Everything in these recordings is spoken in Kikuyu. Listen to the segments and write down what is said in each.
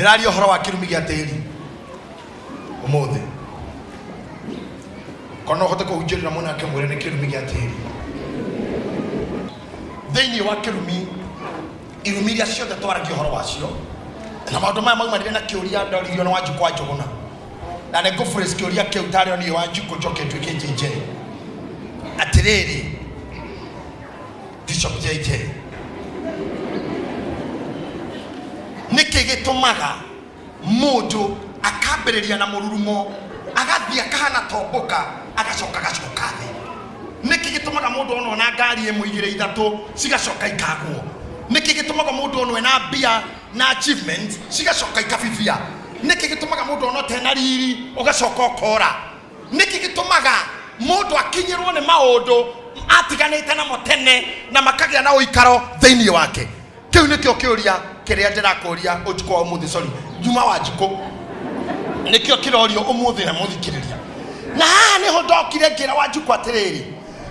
Ndĩraria ũhoro wa kĩrumi gĩa tĩri ũmũthĩ. Korwo no ũhote kũhunjĩrĩra mũnake mwĩre nĩ kĩrumi gĩa tĩri. Thĩinĩ wa kĩrumi, irumi iria ciothe twaragia ũhoro wacio, na maũndũ maya maumanire na kĩũria ndoririo nĩ Wanjikũ wa Njũgũna. Na nĩ ngũ-phrase kĩũria kĩu tarĩ o niĩ Wanjikũ njoke nduĩke JJ. Atĩrĩrĩ, Bishop JJ, nĩkĩ gĩtũmaga mũndũ akambĩrĩria na mũrurumo agathiĩ akahana tombũka agacoka agacoka thĩ? Nĩkĩ gĩtũmaga mũndũ onwo na ngari ĩmwe igĩrĩ ithatũ cigacoka ikagwo? Nĩkĩ gĩtũmaga mũndũ onwo ena mbia na achievement cigacoka ikabibia? Nĩkĩ gĩtũmaga mũndũ onwo ta ena riri ũgacoka ũkora? Nĩkĩ gĩtũmaga mũndũ akinyĩrwo nĩ maũndũ atiganĩte namo tene na makagĩa na ũikaro thĩinĩ wake? Kĩu nĩkĩo kĩũria kĩrĩa ndĩrakũria ũtukũ wa ũmũthĩ, sorry, Juma wa Njikũ, nĩkĩo kĩrorio ũmũthĩ na mũthikĩrĩria. Na haha nĩho ndokire ngĩra Wanjikũ atĩrĩrĩ,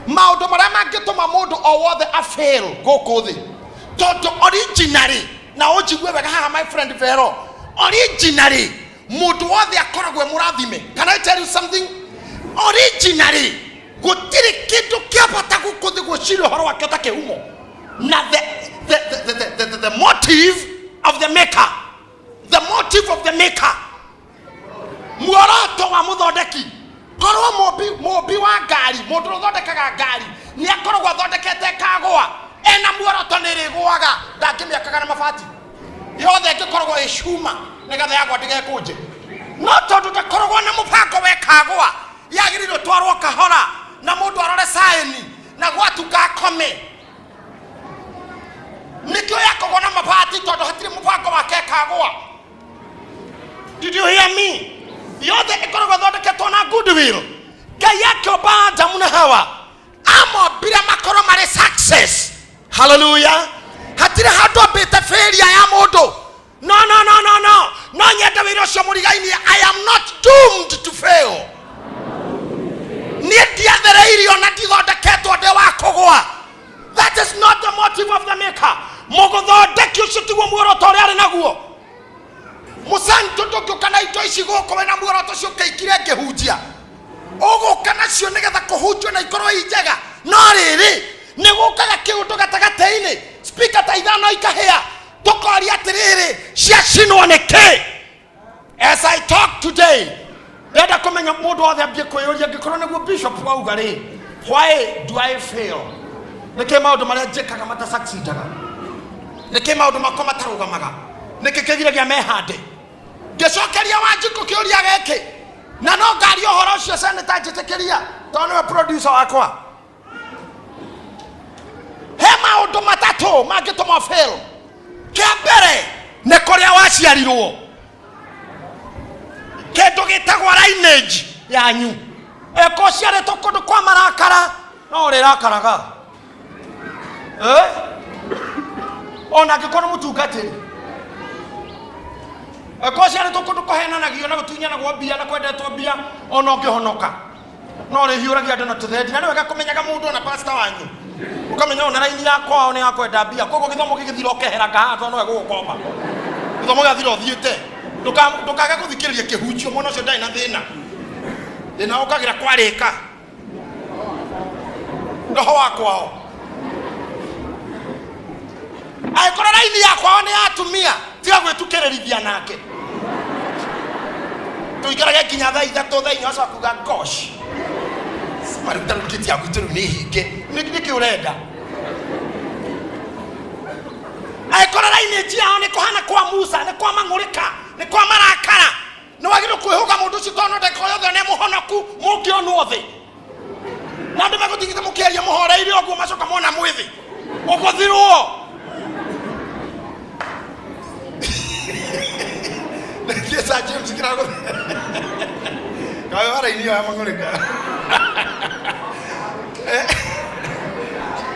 maũndũ marĩa mangĩtũma mũndũ o wothe a fail gũkũ thĩ, tondũ originally, na ũnjigue wega haha my friend Vero, originally Mũndũ wothe akoragwo e mũrathime. Can I tell you something? Originally gũtirĩ kĩndũ kĩa bata gũkũ thĩ gwĩciria ũhoro wakĩo ta kĩhumo na the motive of the maker, the motive of the maker, muoroto wa mũthondeki. Korwo mũmbi wa ngari, mũndũ ũrĩa ũthondekaga ngari nĩ akoragwo athondekete kagwa ena muoroto nĩ ĩrĩgũaga, ndangĩmĩakaga na mabati yothe ĩngĩkoragwo ĩ cuma nĩgetha yagwa ndĩgekũnje. No tondũ ndakoragwo na mũbango wekagwa, yagĩrĩirwo twarwo kahora na mũndũ arore saĩni na gwatuka akome. Nĩkĩo yakagwo na mabati, tondũ hatirĩ mũbango wake ĩkagwa. Did you hear me? Yothe ĩkoragwo ĩthondeketwo na goodwill. Ngai akĩũmba Adamu na Hawa amombire makorwo marĩ success. Hallelujah. Hatirĩ handũ ambĩte failure ya mũndũ. No, no, no, no, no. No nyende wĩra ũcio mũrigainie. I am not doomed to fail. Niĩ ndiathereirio na ndithondeketwo ndĩ wa kũgwa. That is not the motive of the maker. Mũgũthondeki ũcio tiguo muoroto ũrĩa arĩ naguo. Mũcantũ ndũngĩũka na indo ici gũkũ wĩna muoroto ũcio ũkĩikire ngĩhunjia. Ũgũka nacio nĩgetha kũhunjio na ikorwo i njega. No rĩrĩ, nĩ gũkaga kĩũndũ gatagatĩ-inĩ, speaker ta ithano ikahĩa, tũkoria atĩrĩrĩ, ciacinwo nĩ kĩ? As I talk today, ndĩrenda kũmenya mũndũ wothe ambie kwĩyũria angĩkorwo nĩguo bishop wauga rĩ, why do I fail? Nĩkĩ maũndũ marĩa njĩkaga matasucceedaga? Nĩkĩ maũndũ makwa matarũgamaga? Nĩkĩ kĩgiragia mehande? Ngĩcokeria Wanjikũ kĩũria gĩkĩ, na no ngaria ũhoro ũcio senator njĩtĩkĩria, tondũ nĩwe producer wakwa. He maũndũ matatũ mangĩtũma fail. Kĩa mbere nĩ kũrĩa waciarirwo, kĩndũ gĩtagwo lineage yanyu. Eko ũciarĩtwo kũndũ kwa marakara, no ũrĩrakaraga. Ona angĩkorwo nĩ mũtungatĩri, eko ũciarĩtwo kũndũ kũhenanagio na gũtunyanagwo mbia na kwendetwo mbia, ona ũngĩhonoka no ũrĩhiũragia andũ na tũthendi. Na nĩ wega kũmenyaga mũndũ ona pastor wanyu, ũkamenya ona raini ya kwao nĩ ya kwenda mbia. Koguo gĩthomo gĩgĩthira ũkehera ngahaha, tondũ nowe gũgũkomba. Gĩthomo gĩathira ũthiĩte, ndũkage gũthikĩrĩria kĩhunjio. Mwana ũcio ndarĩ na thĩna, thĩna ũkagĩra kwarĩka roho wa kwao. Angĩkorwo raini ya kwao nĩ ya atumia, tiga gwĩtukĩrĩrithia nake. Tũikarage nginya thaa 3 thaa 4, ũcoka kuga gosh, maruta rĩu kĩti ya gwitũ rĩu nĩ hinge. Nĩkĩ ũrenda? Angĩkorwo raini yao nĩ kũhana kwa Musa, nĩ kwa mang'ũrĩka, nĩ kwa marakara, nĩ wagĩrĩirwo kwĩhũga mũndũ ũcio, tondũ no ndagĩka o yothe nĩ mũhonoku mũngĩonwo thĩ na andũ megũtigĩte mũkĩaria mũhoreire ũguo, macoka mona mwĩthĩ ũgũthirwo. Nĩkĩ Sir James kĩragũ kawe waraini ya mang'ũrĩka?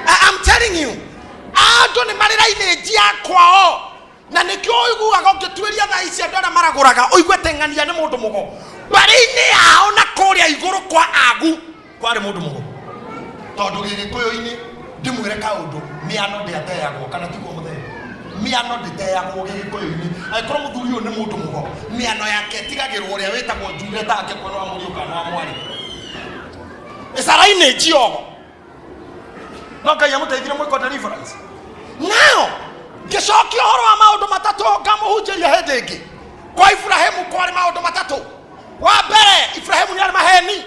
I'm telling you, andũ nĩ marĩ lineage ya kwao, na nĩkĩo ũiguaga ũngĩtuĩria thaa ici andũ arĩa maragũraga ũigue teng'ania nĩ mũndũ mũgo mbarĩ-inĩ yao na kũrĩa igũrũ kwa agu kwarĩ mũndũ mũgo. Tondũ gĩgĩkũyũ-inĩ ndĩmwĩre kaũndũ, mĩano ndĩateagwo, kana tiguo mũthee? Mĩano ndĩteagwo gĩgĩkũyũ-inĩ. Angĩkorwo mũthuri ũyũ nĩ mũndũ mũgo, mĩano yake ĩtigagĩrwo ũrĩa wĩtagwo Njure take kwena wa mũriũ kana wa mwarĩ. Ĩcarainĩ njiogo. No Ngai amũteithire mwĩko deliverance. Now, ngĩcokia ũhoro wa maũndũ matatũ ngamũhunjĩria hĩndĩ ĩngĩ. Kwa Iburahĩmu kwarĩ maũndũ matatũ. Wa mbere, Iburahĩmu nĩ arĩ maheni.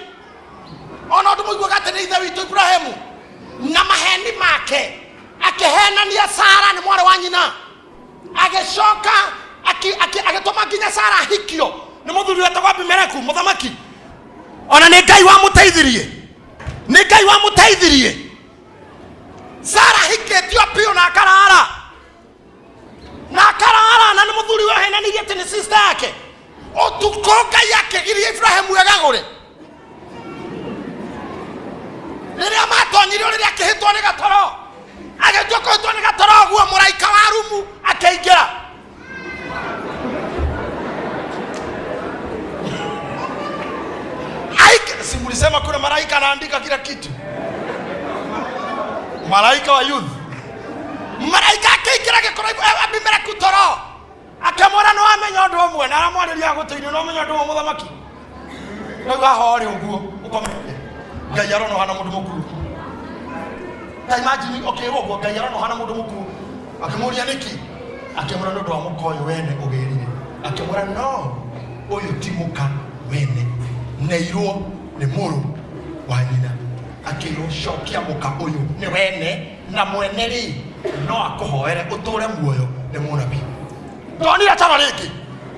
Ona ũndũ mũiguaga atĩ nĩ ithe witũ Iburahĩmu. Na maheni make akĩhenania Sara nĩ mwarĩ wa nyina. Agĩcoka agĩtũma nginya Sara ahikio nĩ mũthuri wetagwo Abimeleku mũthamaki. Ona nĩ Ngai wamũteithirie. Nĩ Ngai wamũteithirie. Sara ahikĩtio biũ na akarara. Na akarara na nĩ mũthuri wahenanirie atĩ nĩ sister yake. Ũtukũ Ngai akĩgiria Ibrahĩmu egagũre. Rĩrĩa matonyire rĩrĩa akĩhĩtwo nĩ gatoro, agĩtua kũhĩtwo nĩ gatoro ũguo mũraika wa rumu akĩingĩra. Si mlisema kuna malaika anaandika kila kitu, malaika wa youth. Malaika akĩingĩra agĩkora Abimeleku toro, akĩmwĩra nĩ wamenya ũndũ ũmwe, na aramwarĩria gũtũ-inĩ, nĩ wamenya ũndũ ũmwe mũthamaki, rĩu haha ũrĩ ũguo ũkomete, Ngai arona ũhana mũndũ mũkuũ. Ta imagine ũkĩrwo ũguo, Ngai arona ũhana mũndũ mũkuũ. Akĩmũria nĩkĩ, akĩmwĩra nĩ ũndũ wa mũka ũyũ wene ũgĩrire. Akĩmwĩra no, ũyũ ti mũka wene, neirwo nĩ mũrũ wa nyina. Akĩrwo cokia mũka ũyũ nĩ wene, na mwene rĩ no akũhoere ũtũre muoyo nĩ mũnabii. Ndonire toro rĩngĩ,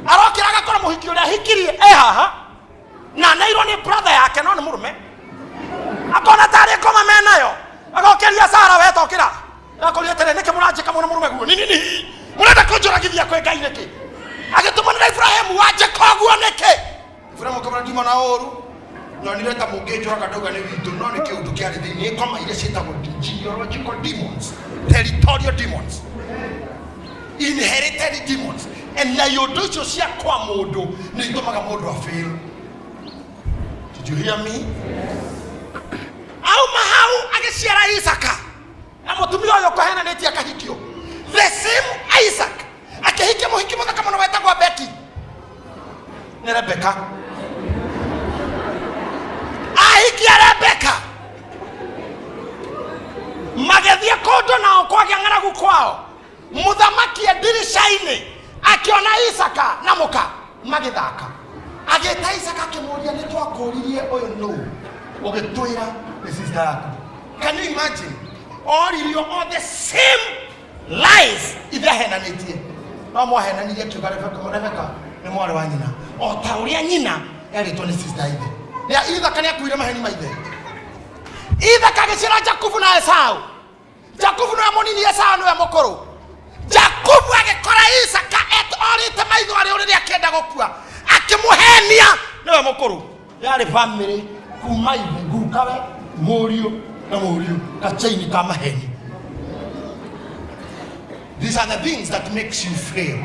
arokĩra agakora mũhiki ũrĩa ahikirie e haha na neirwo nĩ brother yake no nĩ mũrũme, akona tarĩ ngoma menayo, agokeria Sara wetokĩra akũria atĩrĩ, nĩkĩ mũranjĩka mũno mũrũme guo nini nini, mũrenda kũnjũragithia kwĩ Ngai nĩkĩ? Agĩtũmanĩra Iburahĩmu, wanjĩka ũguo nĩkĩ? Iburahĩmu akĩmwĩra, ndiuma na ũru, nyonire ta mũngĩnjũraga ndauga nĩ witũ, no nĩ kĩũndũ kĩarĩ thĩinĩ, ngoma iria ciĩtagwo genealogical demons, territorial demons, inherited demons, and na iũndũ icio cia kwa mũndũ nĩ itũmaga mũndũ afail. Did you hear me? Auma hau agĩciara Isaka na mũtumia ũyũ ũkũhenanĩtie akahikio. The same Isaac akĩhikia mũhiki mũthaka mũno wetagwo Becky. Nĩ Rebecca. Ahikia Rebecca. Magĩthiĩ kũndũ nao kwagĩa ng'aragu kwao. Mũthamaki e ndirica-inĩ akĩona Isaka na mũka magĩthaka. Agĩta Isaka akĩmũria, nĩ twakũririe ũyũ nũ? Ũgĩtwĩra nĩ sister yaku. Can you imagine? Oririo all the same lies ithe ahenanĩtie. No mwahenanirie akiuga Rebeka, Rebeka nĩ mwarĩ wa nyina. O ta ũrĩa nyina erĩtwo nĩ sister ithe. Nĩ Ithaka nĩ akuire maheni ma ithe. Ithaka agĩciara Jakubu na Esau. Jakubu nĩwe mũnini, Esau nĩwe mũkũrũ. Jakubu agĩkora Isaka orĩte maitho arĩ ũrĩrĩ akĩenda gũkua, akĩmũhenia nĩwe mũkũrũ. Yarĩ famĩlĩ kuma ithe, gukawe, mũriũ na mũriũ, gachaini ka maheni. These are the things that makes you fail.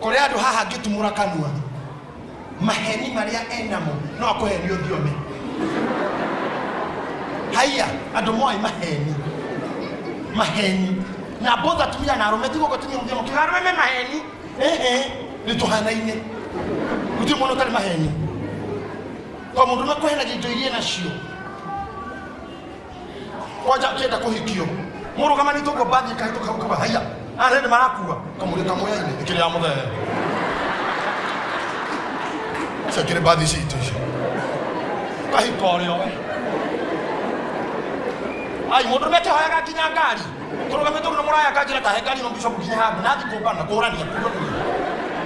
Kũrĩ andũ haha ngĩtumũra kanua, maheni marĩa enamo no akũhenie ũthiome. Haiya, andũ moĩ maheni, maheni na both atumia na arũme, tiguo atumia mũthiĩ mũkiuga arũme me maheni. Ehe, nĩ tũhanaine, gũtirĩ mũndũ ũtarĩ maheni. To mũndũ ũmwe kũhenagia indo iria nacio kwanja ũkĩenda kũhikio mũrũgamanĩte ũguo mbathi ĩkahĩtũka ũkauga haiya arĩa nĩ marakua kamũrĩ kamũya-inĩ ĩkĩrĩ ya mũthee icio ikĩrĩ mbathi citũ icio kahika ũrĩa we ai mũndũ ũrũme akĩhoyaga nginya ngari tũrũgamĩte ũguo na mũraya akanjĩra tahe ngari ĩno bishop nginya handũ nathi kũmbana kũrania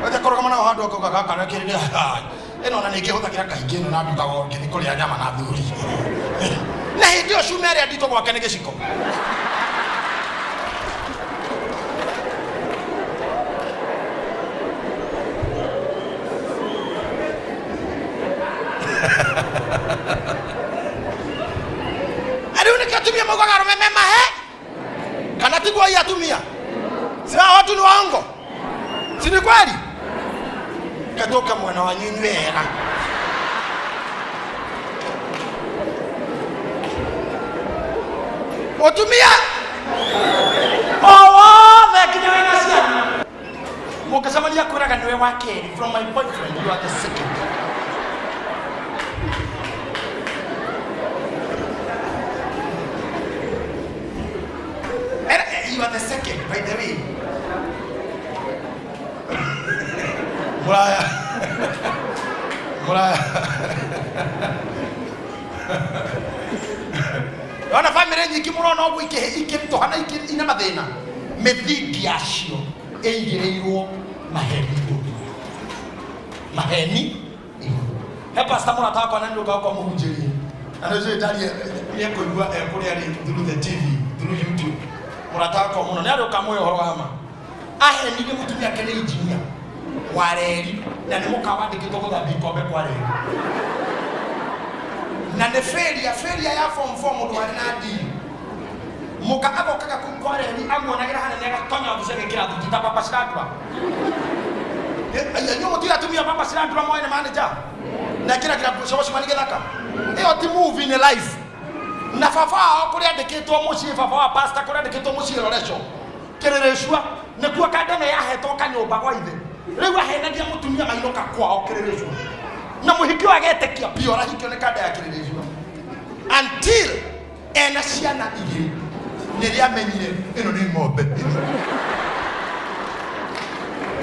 Athiĩ kũrũgama nao handũ akauga gaka rekĩrĩria ĩno na nĩngĩhũthagĩra kaingĩ ĩno na ndutaga ngĩthiĩ kũrĩa nyama na thuri na hĩndĩ ĩyo cuma ĩrĩa nditũ gwake nĩ gĩciko. Rĩu nĩkĩo atumia maugaga arũme me mahe kana tiguo hii atumia si hao watu ni waongo, si ni kweli? Katoka mwana wa nyinyi wega. Mutumia O wothe nginya wĩna ciana mũngĩcemania kwĩraga nĩwe wa kerĩ. From my boyfriend, you are the second. You are the second, by the way. Muraya muraya ona bamĩrĩ nyingĩ mũrona ũguo ikĩritũha na ina mathĩna, mĩthingi yacio ĩigĩrĩirwo maheni igũrũ, maheni igũrũ. He pastor mũrata wakwa na nĩũkaga kwa mũhunjĩrie na nĩ njũĩ ndarie nĩekũigua e kũrĩa arĩ through the TV, through YouTube. Mũrata wakwa mũno nĩ arĩ ũkamũhe ũhoro wa ma. Ahenirie mũtumia ake nĩ injinia wa reri na nĩ mũkawa wandĩkĩtwo gũthambia ikombe kwa reri na nĩ failure, failure ya form 4, mũndũ warĩ na D. Mũka agokaga kũu kwa reri amuonagĩra hanene, agatonya wabici agĩkĩra thuti ta Papa Shirandula. Inyuĩ mũtirĩ atumia Papa Shirandula moĩ nĩ manager na ĩkĩragĩra nguo cia gũcemania gĩthaka. Ĩyo ti movie, nĩ life. Na baba wao kũrĩa andĩkĩtwo mũciĩ, baba wa pastor kũrĩa andĩkĩtwo mũciĩ Loresho Kĩrĩrĩcua, nĩkuo kandene yahetwo kanyũmba gwa ithe. Rĩu ahenagia mũtumia mainũka kwao Kĩrĩrĩcua na mũhiki ũyũ agetĩkia biũ arahikio nĩ kanda ya Kĩrĩrĩcua until ena ciana igĩrĩ nĩrĩa amenyire ĩno nĩ ng'ombe ĩno.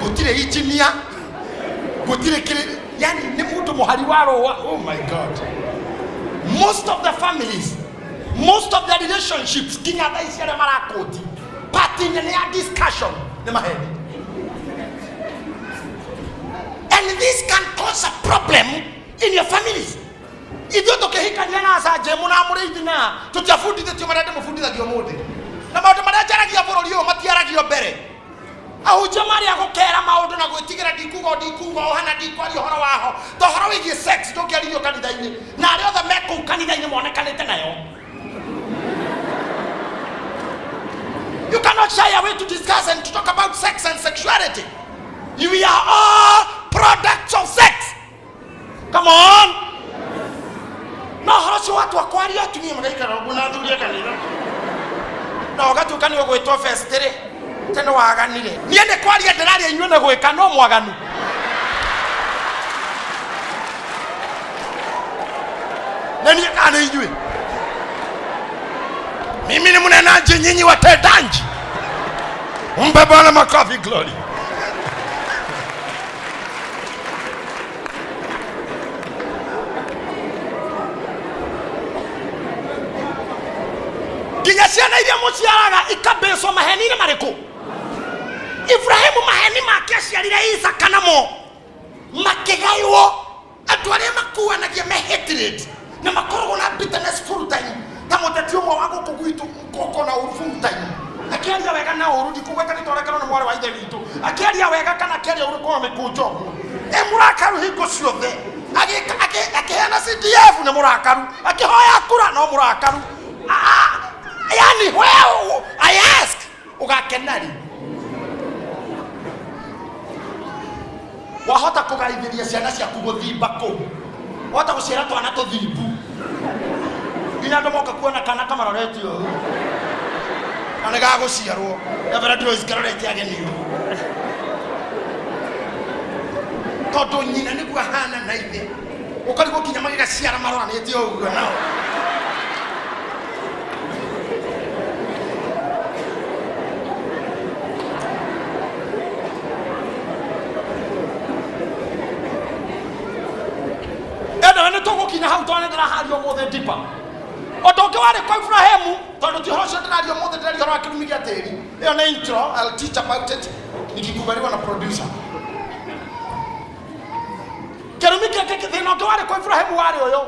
Gũtirĩ injinia, gũtirĩ kĩrĩ, yani nĩ mũndũ mũhari wa rũa. Oh my God, most of the families, most of the relationships nginya thaa ici arĩa marakũti party nene ya discussion nĩ maheni, and this can cause a problem in your families. Ithuĩ tũkĩhikania na Canjemu na Mũrĩithi na tũtiabundithĩtio marĩa ndĩmũbundithagia ũmũthĩ, na maũndũ marĩa njaragia bũrũri ũyũ matiaragio mbere. Ahunjia marĩa gũkera maũndũ na gwĩtigĩra ndikuga o ndikuga o hana ndikwaria ũhoro waho ta ũhoro wĩgiĩ sex ndũngĩaririo kanitha-inĩ na arĩa othe me kũu kanitha-inĩ monekanĩte nayo. You cannot shy away to discuss and to talk about sex and sexuality. We are all products of sex. Come on. No ũhoro ũcio watua kwaria atumia magaikara ũguo na athuri a kanitha na ũgatuĩka nĩ ũgwĩtwo festĩrĩ tene waganire. Niĩ nĩ kwaria ndĩraria, inyuĩ nĩ gwĩka no mwaganu. Nĩ niĩ kana nĩ inyuĩ? Mimi ni mnenaji, nyinyi watendaji. Mpe Bwana makofi, glory. Nginya ciana iria mũciaraga ikambĩcwo maheni-inĩ marĩkũ? Ibrahimu maheni make aciarire Isaka namo makĩgaywo. Andũ arĩa makuanagia me hatred na makoragwo na bitterness full time, ta mũteti ũmwe wa gũkũ gwitũ gũkorwo na ũru full time, akĩaria wega na ũru, ndikũgweta nĩ twarekerwo nĩ mwarĩ wa ithe witũ, akĩaria wega kana akĩaria ũru korwo mĩkũnjo ũguo, e mũrakaru hingo ciothe. Akĩheana CDF nĩ mũrakaru, akĩhoya kura no mũrakaru. Ah, yani where, I ask, ũgakena rĩ? Wahota kũgaithĩria ciana ciaku gũthimba kũu, wahota gũciara twana tũthimbu nginya andũ moka kuona kana kamarorete ũũ na nĩ gagũciarwo Reverend Rose karorete ageni ũũ tondũ nyina nĩguo ahana na ithe, ũkarigwo nginya magĩgaciara maroranĩte ũguo nao. Endawe nĩ tũgũkinya hau tondũ nĩ ndĩraharia ũmũthĩ ndipa ũndũ ũngĩ warĩ kwa Ibrahimu, tondũ ti ũhoro ũcio ndĩraria ũmũthĩ, ndĩraria ũhoro wa kĩrumi gĩa tĩri. Ĩyo nĩ intro, I'll teach about it nikikubaliwa na producer. Kĩrumi kĩngĩ, thĩna ũngĩ warĩ kwa Ibrahimu warĩ ũyũ: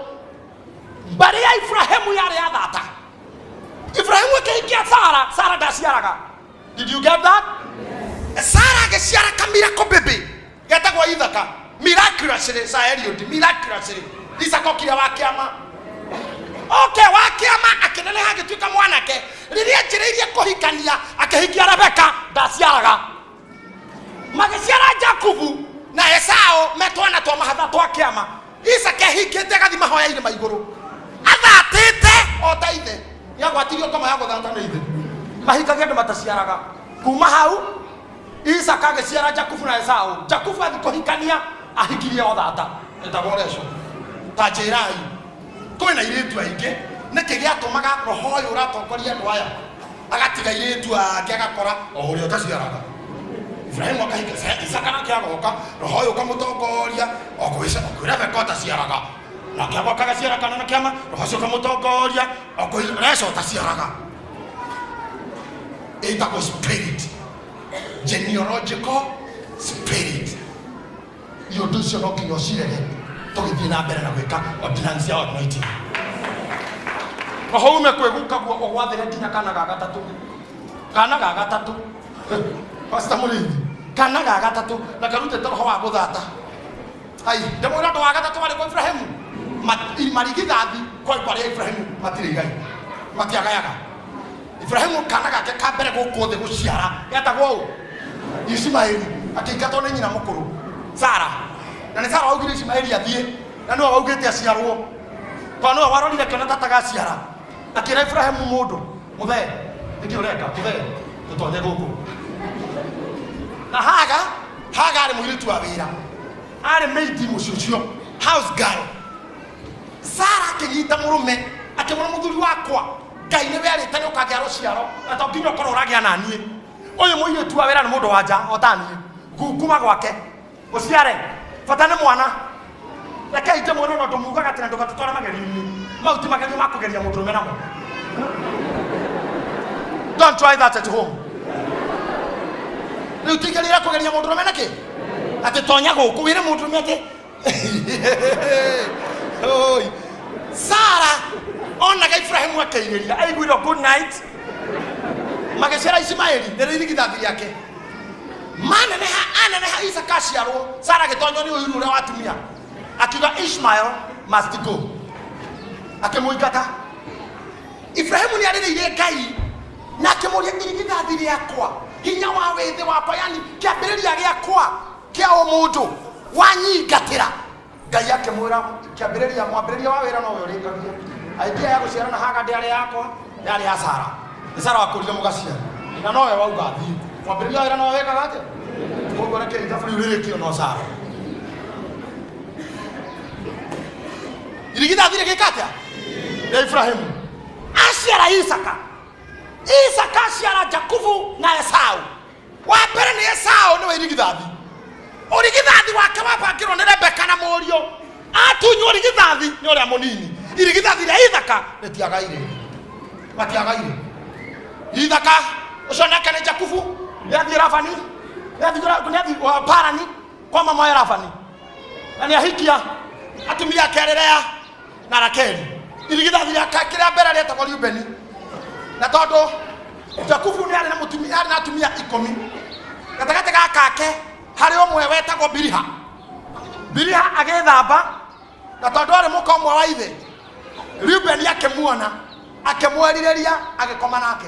mbarĩ ya Ibrahimu yarĩ ya thata. Ibrahimu akĩhikia Sara, Sara ndaciaraga. Did you get that? Sara agĩciara kamiracle baby getagwo Ithaka miraculously. Saeliod miraculously Isaka okire wa kĩama, oke wa kĩama, akĩneneha agĩtuĩka mwanake. Rĩrĩa anjĩrĩirie kũhikania akĩhikia Rebeka, ndaciaraga. Magĩciara Jakubu na Esau me twana twa mahatha twa kĩama. Isaka ehingĩte agathiĩ mahoya-inĩ ma igũrũ athatĩte o ta ithe. Nĩagwatirio ngoma ya gũthata nĩ ithe. Mahikagia andũ mataciaraga. Kuma hau Isaka agĩciara Jakubu na Esau. Jakubu athiĩ kũhikania ahikirie o thata ĩtagwo Recho. Ta njĩrai, kwĩna airĩtu aingĩ, nĩkĩ gĩatũmaga roho ũyũ ũratongoria andũ aya agatiga airĩtu ake agakora o ũrĩa ũtaciaraga? Ibrahimu akahika Isaka nake agoka, roho ũyũ ũkamũtongoria o kwĩ o kwĩ Rebeka ũtaciaraga, nake agoka agaciara kana na kĩama, roho ũcio ũkamũtongoria o kwĩ Recho ũtaciaraga. Ĩtagwo spirit, genealogical spirit. Nĩ ũndũ ũcio no nginya ũcirege tũgĩthiĩ na mbere na gwĩka ordinance ya anointing. Roho ume kwĩguka guo ũgwathĩre nginya kana ga gatatũ, kana ga gatatũ, Pastor Mũrĩithi, kana ga gatatũ na karutĩte roho wa gũthata. Ai, ndĩmwĩra ũndũ wa gatatũ warĩ kwa Ibrahimu. Marigithathi kwa rĩa Ibrahimu matirĩ igai, matiagayaga. Ibrahimu kana gake ka mbere gũkũ thĩ gũciara getagwo ũ? Ishimaeli. Akĩingatwo nĩ nyina mũkũrũ Sara, na nĩ Sara waugire Ishimaeli athiĩ, na nĩwe waugĩte aciarwo, tondũ nĩwe warorire kĩona ta tagaciara. Akĩra Ibrahimu, mũndũ mũthee, nĩkĩ ũreka mũthee, tũtonye gũkũ. Na Haga, Haga arĩ mũirĩtu wa wĩra, arĩ maid mũciĩ ũcio, house girl. Sara akĩnyita mũrũme akĩmwĩra, mũthuri wakwa, Ngai nĩwe arĩte nĩ ũkagĩa rũciaro, na to nginya ũkorwo ũragĩa na niĩ. Ũyũ mũirĩtu wa wĩra nĩ mũndũ wa nja o ta niĩ, ngunguma gwake ũciare, bata nĩ mwana. Rekei ndĩmwĩre na ũndũ mugaga atĩ na ndũgatũtware magerio-inĩ mau, ti magerio ma kũgeria mũndũrũme namo. Don't try that at home. Rĩu tigerĩra kũgeria mũndũrũme nakĩ, atĩ tonya gũkũ wĩre mũndũrũme atĩ Oi. Sara onaga Ibrahimu akeirĩria, aiguire good night, magĩciara Ishimaeli nĩrĩo irigithathi rĩake. Maneneha aneneha, Isaka aciarwo, Sara agĩtonywo nĩ ũiru ũrĩa wa atumia, akiuga Ishmael must go, akĩmũingata. Ibrahimu nĩ arĩrĩire Ngai na akĩmũria, irigithathi rĩakwa, hinya wa wĩthĩ wakwa, yani kĩambĩrĩria gĩakwa kĩa ũmũndũ, wanyingatĩra. Ngai akĩmwĩra, kĩambĩrĩria, mwambĩrĩria wa wĩra nowe ũrĩkagia. Idea ya gũciara na Haga ndĩarĩ yakwa, yarĩ ya Sara. Nĩ Sara wakũrire mũgaciara na nowe wauga thiĩ. Mwambĩrĩria wa wĩra nowe wĩkaga atĩa? Koguo reke ithabu rĩu rĩrĩkio no Sara. Irigithathi rĩgĩka atĩa rĩa Ibrahimu? Aciara Isaka, Isaka aciara Jakubu na Esau. Wa mbere nĩ Esau, nĩwe irigithathi. Ũrigithathi wake wabangirwo nĩ Rebeka na mũriũ, atunywo ũrigithathi nĩ ũrĩa mũnini. Irigithathi rĩa Ithaka rĩtiagaire, matiagaire Ithaka ũcio nake nĩ Jakubu. Nĩathiĩ Labani, nĩathiĩ Parani kwa mama wa Labani, na nĩahikia atumia ake erĩ, Lea na Rakeli. Irigithathi rĩake kĩrĩa mbere rĩetagwo Rubeni, na tondũ Jakubu nĩ arĩ na mũtumia, arĩ na atumia 10, gatagatĩ ga kake harĩ ũmwe wetagwo Biliha. Biliha agĩthamba, na tondũ arĩ mũka ũmwe wa ithe, Rubeni akĩmuona, akĩmwerirĩria, agĩkoma nake,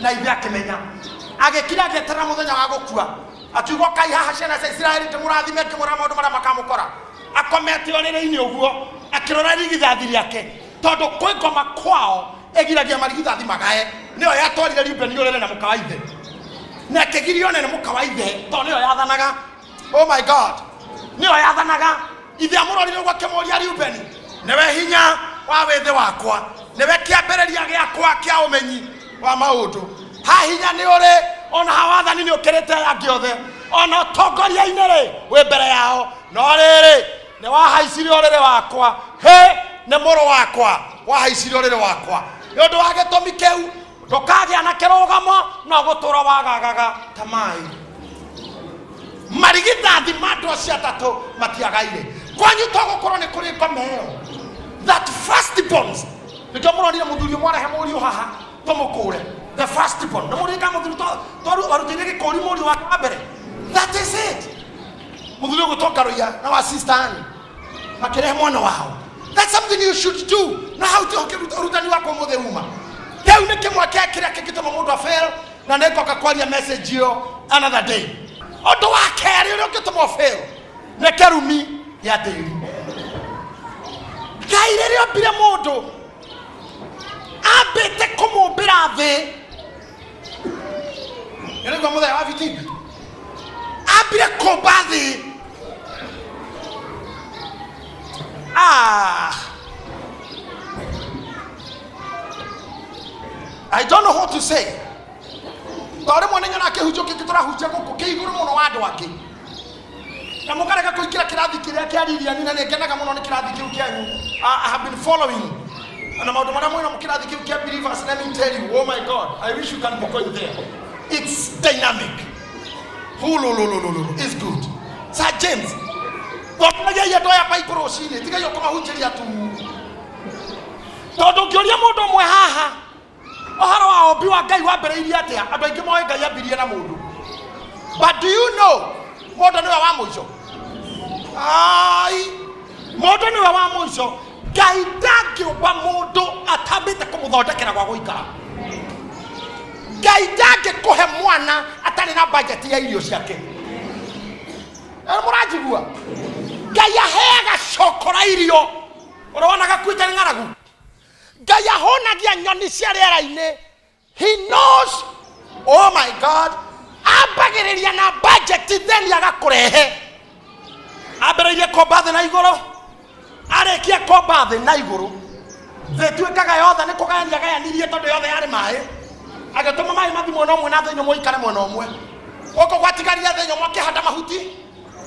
na ithe akĩmenya. Agĩkira agĩeterera mũthenya wa gũkua, akiuga, kai haha ciana cia Isiraeli, ndĩmũrathime ngĩmwĩra maũndũ marĩa makamũkora. Akomete ũrĩrĩ-inĩ ũguo akĩrora irigithathi rĩake, tondũ kwĩ ngoma kwao ĩgiragia marigithathi magae. Nĩyo yatwarire Rubeni ũrĩrĩ na mũka wa ithe, na ĩkĩgirio nĩ mũka wa ithe, tondũ nĩyo yathanaga. Oh my God, nĩyo yathanaga. Ithe amũrorire ũguo akĩmũria, Rubeni, nĩwe hinya wa wĩthĩ wakwa, nĩwe kĩambĩrĩria gĩakwa kĩa ũmenyi wa maũndũ. Ha hinya nĩ ũrĩ, ona ha wathani nĩ ũkĩrĩte aya angĩ othe, ona ũtongoria-inĩ rĩ wĩ mbere yao, no rĩrĩ nĩ wahaicire ũrĩrĩ wakwa. Hĩ, nĩ mũrũ wakwa, wahaicire ũrĩrĩ wakwa. Nĩ ũndũ wa gĩtũmi kĩu ndũkagĩa na kĩrũgamo, no gũtũra wagagaga ta maĩ. Marigithathi ma andũ acio atatũ matiagaire. Kwanyu to gũkorwo nĩ kũrĩ ngoma ĩyo, that first borns. Nĩkĩo mũronire mũthuri ũmwe arehe mũriũ haha tũmũkũre, the first born. Nĩ mũririkana mũthuri twarutĩire gĩkũri mũriũ wake wa mbere? That is it. Mũthuri ũgwĩtwo Ngaruiya na wa sister Ann makĩrehe mwana wao. That's something you should do. Na hau tiho ũrutani wakwa ũmũthĩ uma. Kĩu nĩ kĩmwe kĩa kĩrĩa kĩngĩtũma mũndũ afail, na nĩ ngoka kwaria message ĩyo another day. Ũndũ wa kerĩ ũrĩa ũngĩtũma ũfail nĩ kĩrumi gĩa tĩri. Ngai rĩrĩa ombire mũndũ, ambĩte kũmũmbĩra thĩ. Nĩraigua mũthenya wa bitimbi ambire kũmba thĩ. Ah. I don't know what to say. Tondũ rĩmwe nĩ nyonaga kĩhunjio kĩngĩ tũrahunjia gũkũ kĩ igũrũ mũno wa andũ angĩ, na mũkarega kũingĩra kĩrathi kĩrĩa kĩa Lilian, na nĩ ngenaga mũno nĩ kĩrathi kĩu kĩanyu. I have been following na maũndũ marĩa mwĩna kĩrathi kĩu kĩa believers. Let me tell you, oh my God, I wish you can be going there. It's dynamic. Hulululululu, it's good. Sir James, thomithanagiai andũ aya Bible rũcinĩ, tigai ũkũmahunjĩria tu, tondũ ũngĩũria mũndũ ũmwe haha ũhoro wa ũmbi wa Ngai wambĩrĩirie atĩa, andũ aingĩ moĩ Ngai ambirie na mũndũ. But do you know mũndũ nĩwe wa mũico? Ai, mũndũ nĩwe wa mũico. Ngai ndangĩũmba mũndũ atambĩte kũmũthondekera gwa gũikara. Ngai ndangĩkũhe mwana atarĩ na bajeti ya irio ciake. Mũranjigua? Ngai aheaga cokora irio ũrĩa wonaga kuĩte nĩ ng'aragu. Ngai ahũnagia nyoni cia rĩera-inĩ. He knows. Oh my God, ambagĩrĩria na budget, then agakũrehe. Ambĩrĩirie kũmba thĩ na igũrũ. Arĩkia kũmba thĩ na igũrũ, thĩ ĩtuĩkaga yothe nĩ kũgayania gayanirie, tondũ yothe yarĩ maĩ. Agĩtũma maĩ mathi mwena ũmwe na thĩ nyũmũ ikare mwena ũmwe. Gũkũ gwatigarire thĩ nyũmũ, akĩhanda mahuti,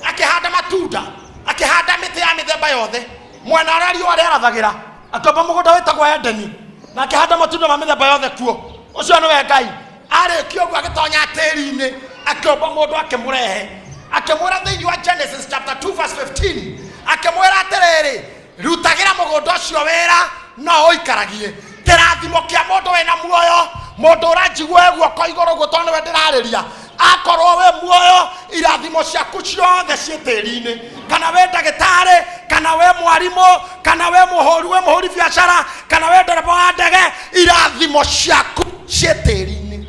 akĩhanda matunda, akĩhanda mĩtĩ ya mĩthemba yothe. Mwena ũrĩa riũa rĩarathagĩra, akĩũmba mũgũnda wĩtagwo Edeni na akĩhanda matunda ma mĩthemba yothe kuo. Ũcio nĩwe Ngai. Arĩkia ũguo, agĩtonya tĩri-inĩ, akĩũmba mũndũ, akĩmũrehe, akĩmwĩra thĩinĩ wa Genesis chapter 2 verse 15, akĩmwĩra atĩrĩrĩ, "Rutagĩra mũgũnda ũcio wĩra no ũikaragie." Kĩrathimo kĩa mũndũ wĩna muoyo, mũndũ ũranjigua e guoko igũrũ ũguo, tondũ nĩwe ndĩrarĩria, akorwo wĩ muoyo, irathimo ciaku ciothe ciĩ tĩri-inĩ. Kana wĩ ndagĩtarĩ, kana wĩ mwarimũ, kana wĩ mũhũri biacara, kana wĩ ndereba wa ndege, irathimo ciaku ciĩ tĩri-inĩ.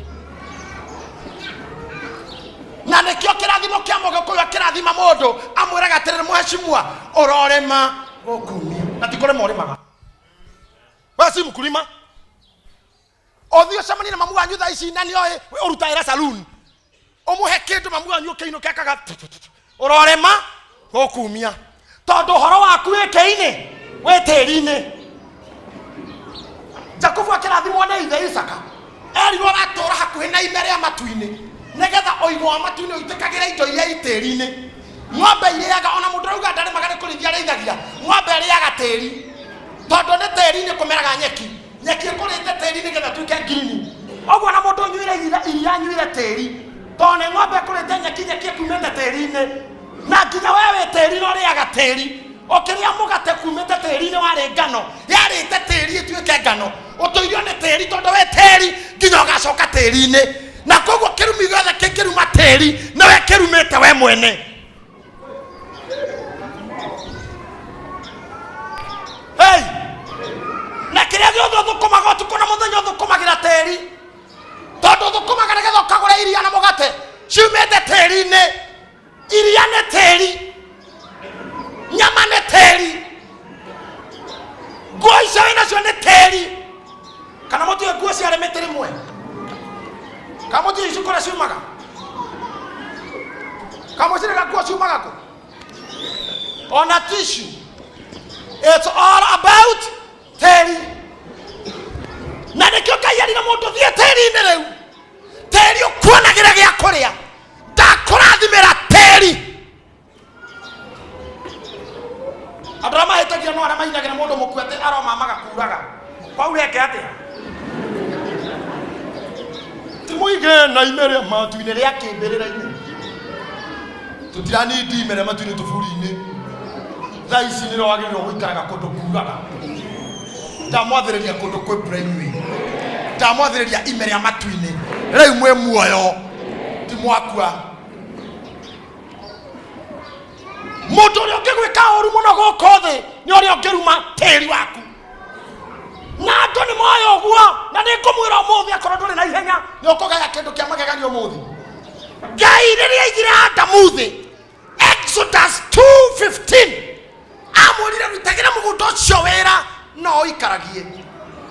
Na nĩkĩo kĩrathimo kĩa mũgĩkũyũ, akĩrathima mũndũ amwĩraga atĩrĩrĩ, "Mheshimiwa, ũrorĩma gũkumia." Na ti kũrĩma ũrĩmaga, we si mkulima. Ũthiĩ ũcemanie na mamu wanyu thaa ici na nĩoĩ ũruta wĩra saloon, ũmũhe kĩndũ, mamu wanyu ũkĩinũke akaga ũrorĩma gũkumia, tondũ ũhoro waku wĩ kĩinĩ, wĩ tĩri-inĩ. Jakubu akĩrathimwo nĩ ithe Isaka, erirwo aratũra hakuhĩ na ime rĩa matu-inĩ, nĩgetha ũigũ wa matu-inĩ ũitĩkagĩre indo iria i tĩri-inĩ. Ng'ombe irĩaga, ona mũndũ arauga ndarĩmaga, nĩ kũrĩithia arĩithagia, ng'ombe ĩrĩaga tĩri, tondũ nĩ tĩri-inĩ kũmeraga nyeki. Nyeki ĩkũrĩte tĩri nĩgetha ĩtuĩke ngirini. Ũguo na mũndũ ũnyuire iria, iria anyuire tĩri, tondũ nĩ ng'ombe ĩkũrĩte nyeki, nyeki ĩkumĩte tĩri-inĩ. Na nginya we wĩ tĩri na ũrĩaga tĩri. Ũkĩrĩa mũgate kumĩte tĩri-inĩ, warĩ ngano yarĩte tĩri ĩtuĩke ngano. Ũtũirio nĩ tĩri tondũ wĩ tĩri, nginya ũgacoka tĩri-inĩ. Na koguo kĩrumi gĩothe kĩngĩruma tĩri, nĩwe kĩrumĩte we mwene. Hey! Na kĩrĩa gĩothe ũthũkũmaga ũtukũ na mũthenya, ũthũkũmagĩra tĩri, tondũ ũthũkũmaga nĩgetha ũkagũra iria na mũgate ciumĩte tĩri-inĩ. Iria nĩ tĩri, nyama nĩ tĩri, nguo icio wĩ nacio nĩ tĩri. Kana mũtiũĩ nguo ciarĩ mĩtĩ rĩmwe? Kana mũtiũĩ ici kũrĩa ciumaga? Kana mũcirĩga nguo ciumaga kũ? Ona tissue, it's all about tĩri. Na nĩkĩo Ngai erire mũndũ, "Thiĩ tĩri-inĩ rĩu, tĩri ũkuonagĩra gĩa kũrĩa, ndakũrathimĩra tĩri." Andũ arĩa mahĩtagia no arĩa mainagĩra mũndũ mũkue atĩ aroma magakuraga kwaura eke atĩa. Ti mũige na ime rĩa matu-inĩ rĩa kĩmbĩrĩra-inĩ, tũtiranindi ime rĩa matu-inĩ tũburi-inĩ. Thaa ici nĩrĩo wagĩrĩirwo gũikaraga kũndũ kuraga. Ndamwathĩrĩria kũndũ kwĩ mbura inyuĩ, ndamwathĩrĩria ime rĩa matu-inĩ. Rĩu mwĩ muoyo, ti mwakua. Mũndũ ũrĩa ũngĩgwĩka ũru mũno gũkũ thĩ nĩ ũrĩa ũngĩruma tĩri waku, na andũ nĩ moĩ ũguo. Na nĩ ngũmwĩra ũmũthĩ, akorwo ndũrĩ na ihenya, nĩ ũkũgaya kĩndũ kĩa magegania ũmũthĩ. Ngai rĩrĩa aigire Adamu thĩ, Exodus 2:15, amwĩrire, "Rutagĩra mũgũnda ũcio wĩra no ũikaragie."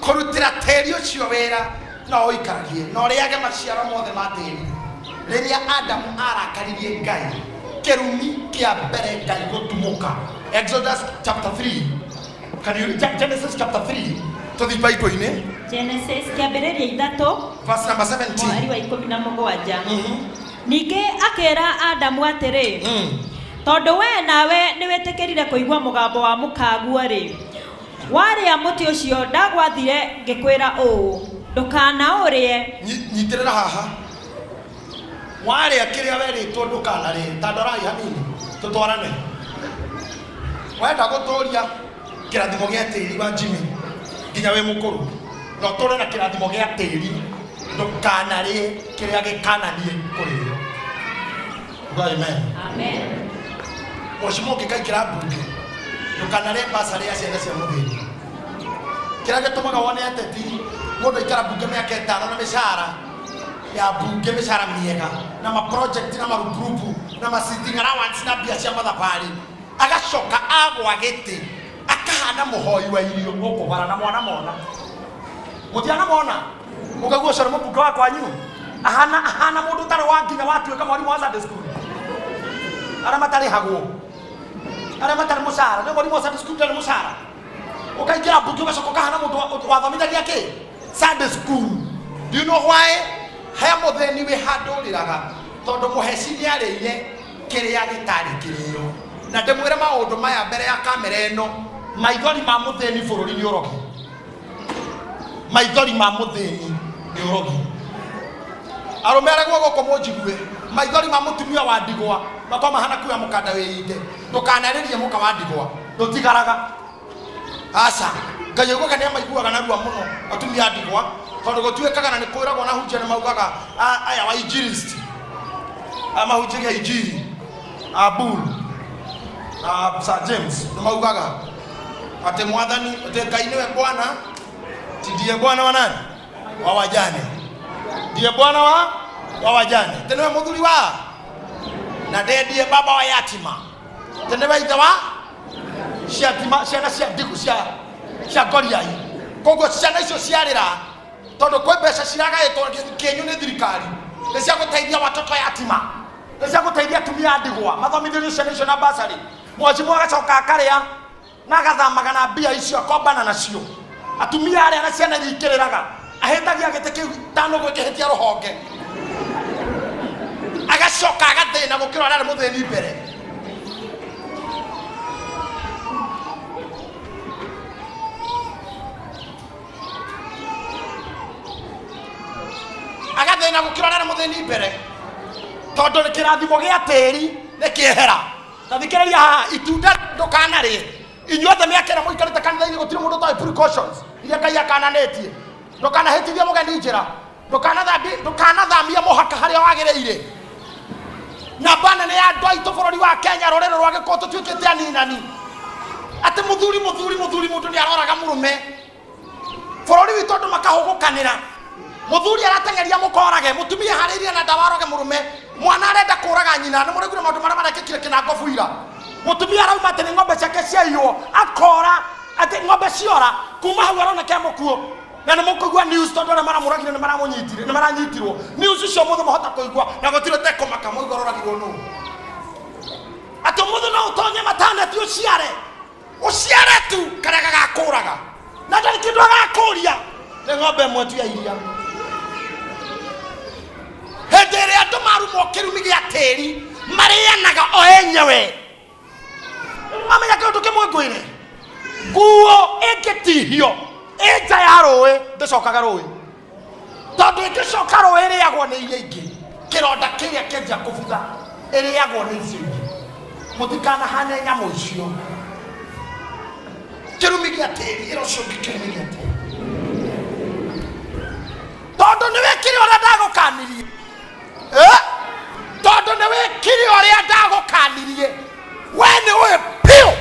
Kũrutĩra tĩri ũcio wĩra no ũikaragie na ũrĩage maciaro mothe ma tĩri. Rĩrĩa Adamu arakaririe Ngai, kĩrumi kĩa mbere Ngai gũtumũka. Exodus chapter 3. Can you read Genesis chapter 3? Tũthiĩ Bible-inĩ. Genesis kĩambĩrĩria 3 Verse number 17. Mweri wa 17. Ningĩ akĩra Adamu atĩrĩ, Tondũ wee nawe nĩwĩtĩkĩrire kũigua mũgambo wa mũkaguo-rĩ, warĩa mũtĩ ũcio ndagwathire ngĩkwĩra ũũ, Ndũkanaũrĩe. Nyitĩrĩra haha. Warĩa kĩrĩa werĩtwo ndũkanarĩe, ta ndorai hanini tũtwarane. Wenda gũtũria kĩrathimo gĩa tĩri wa Jimmy nginya wĩ mũkũrũ, na ũtũre na kĩrathimo gĩa tĩri, ndũkanarĩe kĩrĩa gĩkananie kũrĩo. Uga amen. Amen. Mheshimiwa ũngĩkaingĩra mbunge, ndũkanarĩe bursary ya ciana cia mũthĩni. Kĩrĩa gĩtũmaga wone ateti mũndũ aikara mbunge mĩaka 5 na mĩcara ya mbunge, mĩcara mĩega na ma project na marupurupu na ma sitting allowance na mbia cia mathabarĩ, agacoka agwa gĩtĩ akahana mũhoi wa irio gũkũ bara na mwana mona mũtiana mona ũkaigua ũcio nĩ mũmbunge wa kwanyu, ahana ahana mũndũ ũtarĩ wa nginya watuĩka mwarimũ wa Sunday school, arĩa matarĩhagwo, arĩa matarĩ mũcara. Nĩ mwarimũ wa Sunday school ndarĩ mũcara. Ũkaingĩra mbunge ũgacoka ũkahana mũndũ wathomithagia kĩ Sunday school. Do you know why? He mũthĩni wĩ handũ ũrĩraga tondũ mũheci nĩarĩire kĩrĩa gĩtarĩ kĩrĩo. Na ndĩmwĩre maũndũ maya mbere ya kamera ĩno, maithori ma mũthĩni bũrũri nĩ ũrogi. Maithori ma mũthĩni nĩ ũrogi. Arũme arĩa gũkũ mũnjigue, maithori ma mũtumia wa ndigwa makorwo mahana kuoya mũkanda wĩite. Ndũkanarĩrie mũka wa ndigwa, ndũtigaraga. Aca, Ngai aiguaga nĩ amaiguaga narua mũno atumia a ndigwa, tondũ gũtuĩkaga na nĩ kwĩragwo na hunjia nĩ maugaga aya wa injilisti, aya mahunjagia injili, Abul na Sir James nĩ maugaga atĩ mwathani, atĩ Ngai nĩwe Bwana, ti ndiye bwana wa nani? Wa wajane. Ndiye bwana wa wajane. Tĩ nĩwe mũthuri wa na ndendie baba wa yatima. Tĩ nĩwe ithe wa ciatima, ciana cia ndigu cia ngoriai. Koguo ciana icio ciarĩra tondũ kwĩ mbeca ciragaĩtwo kĩenyu nĩ thirikari, nĩ cia gũteithia watoto yatima, nĩ cia gũteithia atumia a ndigwa mathomithĩrio ciana icio na basarĩ. Mwacimu agacoka akarĩa na agathamaga na mbia icio akombana nacio. Atumia arĩa na ciana iria ikĩrĩraga ahĩtagia gĩtĩ kĩu tano gwĩkĩhĩtia rũhonge, agacoka agathĩna gũkĩra ũrĩa arĩ mũthĩni mbere. Agathĩna gũkĩra ũrĩa arĩ mũthĩni mbere, tondũ kĩrathimo gĩa tĩri nĩ kĩehera. Ta thikĩrĩria haha, itunda ndũkanarĩe. Inyuothe mĩaka ĩrĩa mũikarĩte kanitha-inĩ gũtirĩ mũndũ ũtoĩ precautions iria Ngai akananĩtie. Ndũkanahĩtithie mũgeni njĩra, ndũkanathamie mũhaka harĩa wagĩrĩire. Namba nene ya andũ aitũ bũrũri wa Kenya, rũrĩrĩ rwa Gĩkũyũ, tũtuĩkĩte aninani. Atĩ mũthuri, mũthuri, mũthuri, mũndũ nĩ aroraga mũrũme. Bũrũri witũ andũ makahũgũkanĩra. Mũthuri arateng'eria mũkorage, mũtumia harĩirie na ndawa aroge mũrũme, mwana arenda kũraga nyina. Nĩ mũraiguire maũndũ marĩa marekĩkire Kĩnango Buira. Mũtumia arauma atĩ nĩ ng'ombe ciake ciaiywo, akora atĩ ng'ombe ciora, kuma hau arona ke mũkuũ. Na nĩ mũkũigua news tondũ arĩa maramũragire nĩ maramũnyitire, nĩ maranyitirwo. News icio mũthĩ mũhota kũigua na gũtirĩ ũtekũmaka, mũigua aroragirwo nũ. Atĩ ũmũthĩ no ũtonye mataneti ũciare, ũciare tu karĩa gagakũraga, na ndarĩ kĩndũ agakũria, nĩ ng'ombe ĩmwe tu ya iria. Hĩndĩ ĩrĩa andũ marumwo kĩrumi gĩa tĩri, marĩanaga o enyewe. Mamenya kĩndũ kĩmwe ngwĩre, nguo ĩngĩtihio ĩ nja ya rũĩ ndĩcokaga rũĩ, tondũ ĩngĩcoka rũĩ ĩrĩagwo nĩ iria ingĩ. Kĩronda kĩrĩa kĩanjia kũbutha ĩrĩagwo nĩ icio ingĩ. Mũtikanahane nyamũ icio. Kĩrumi gĩa tĩri, ĩra ũcio ũngĩ kĩrumi gĩa tĩri, tondũ nĩ wĩkire ũrĩa ndagũkanirie. Tondũ nĩ wĩkire ũrĩa ndagũkanirie, we nĩ ũĩ biũ.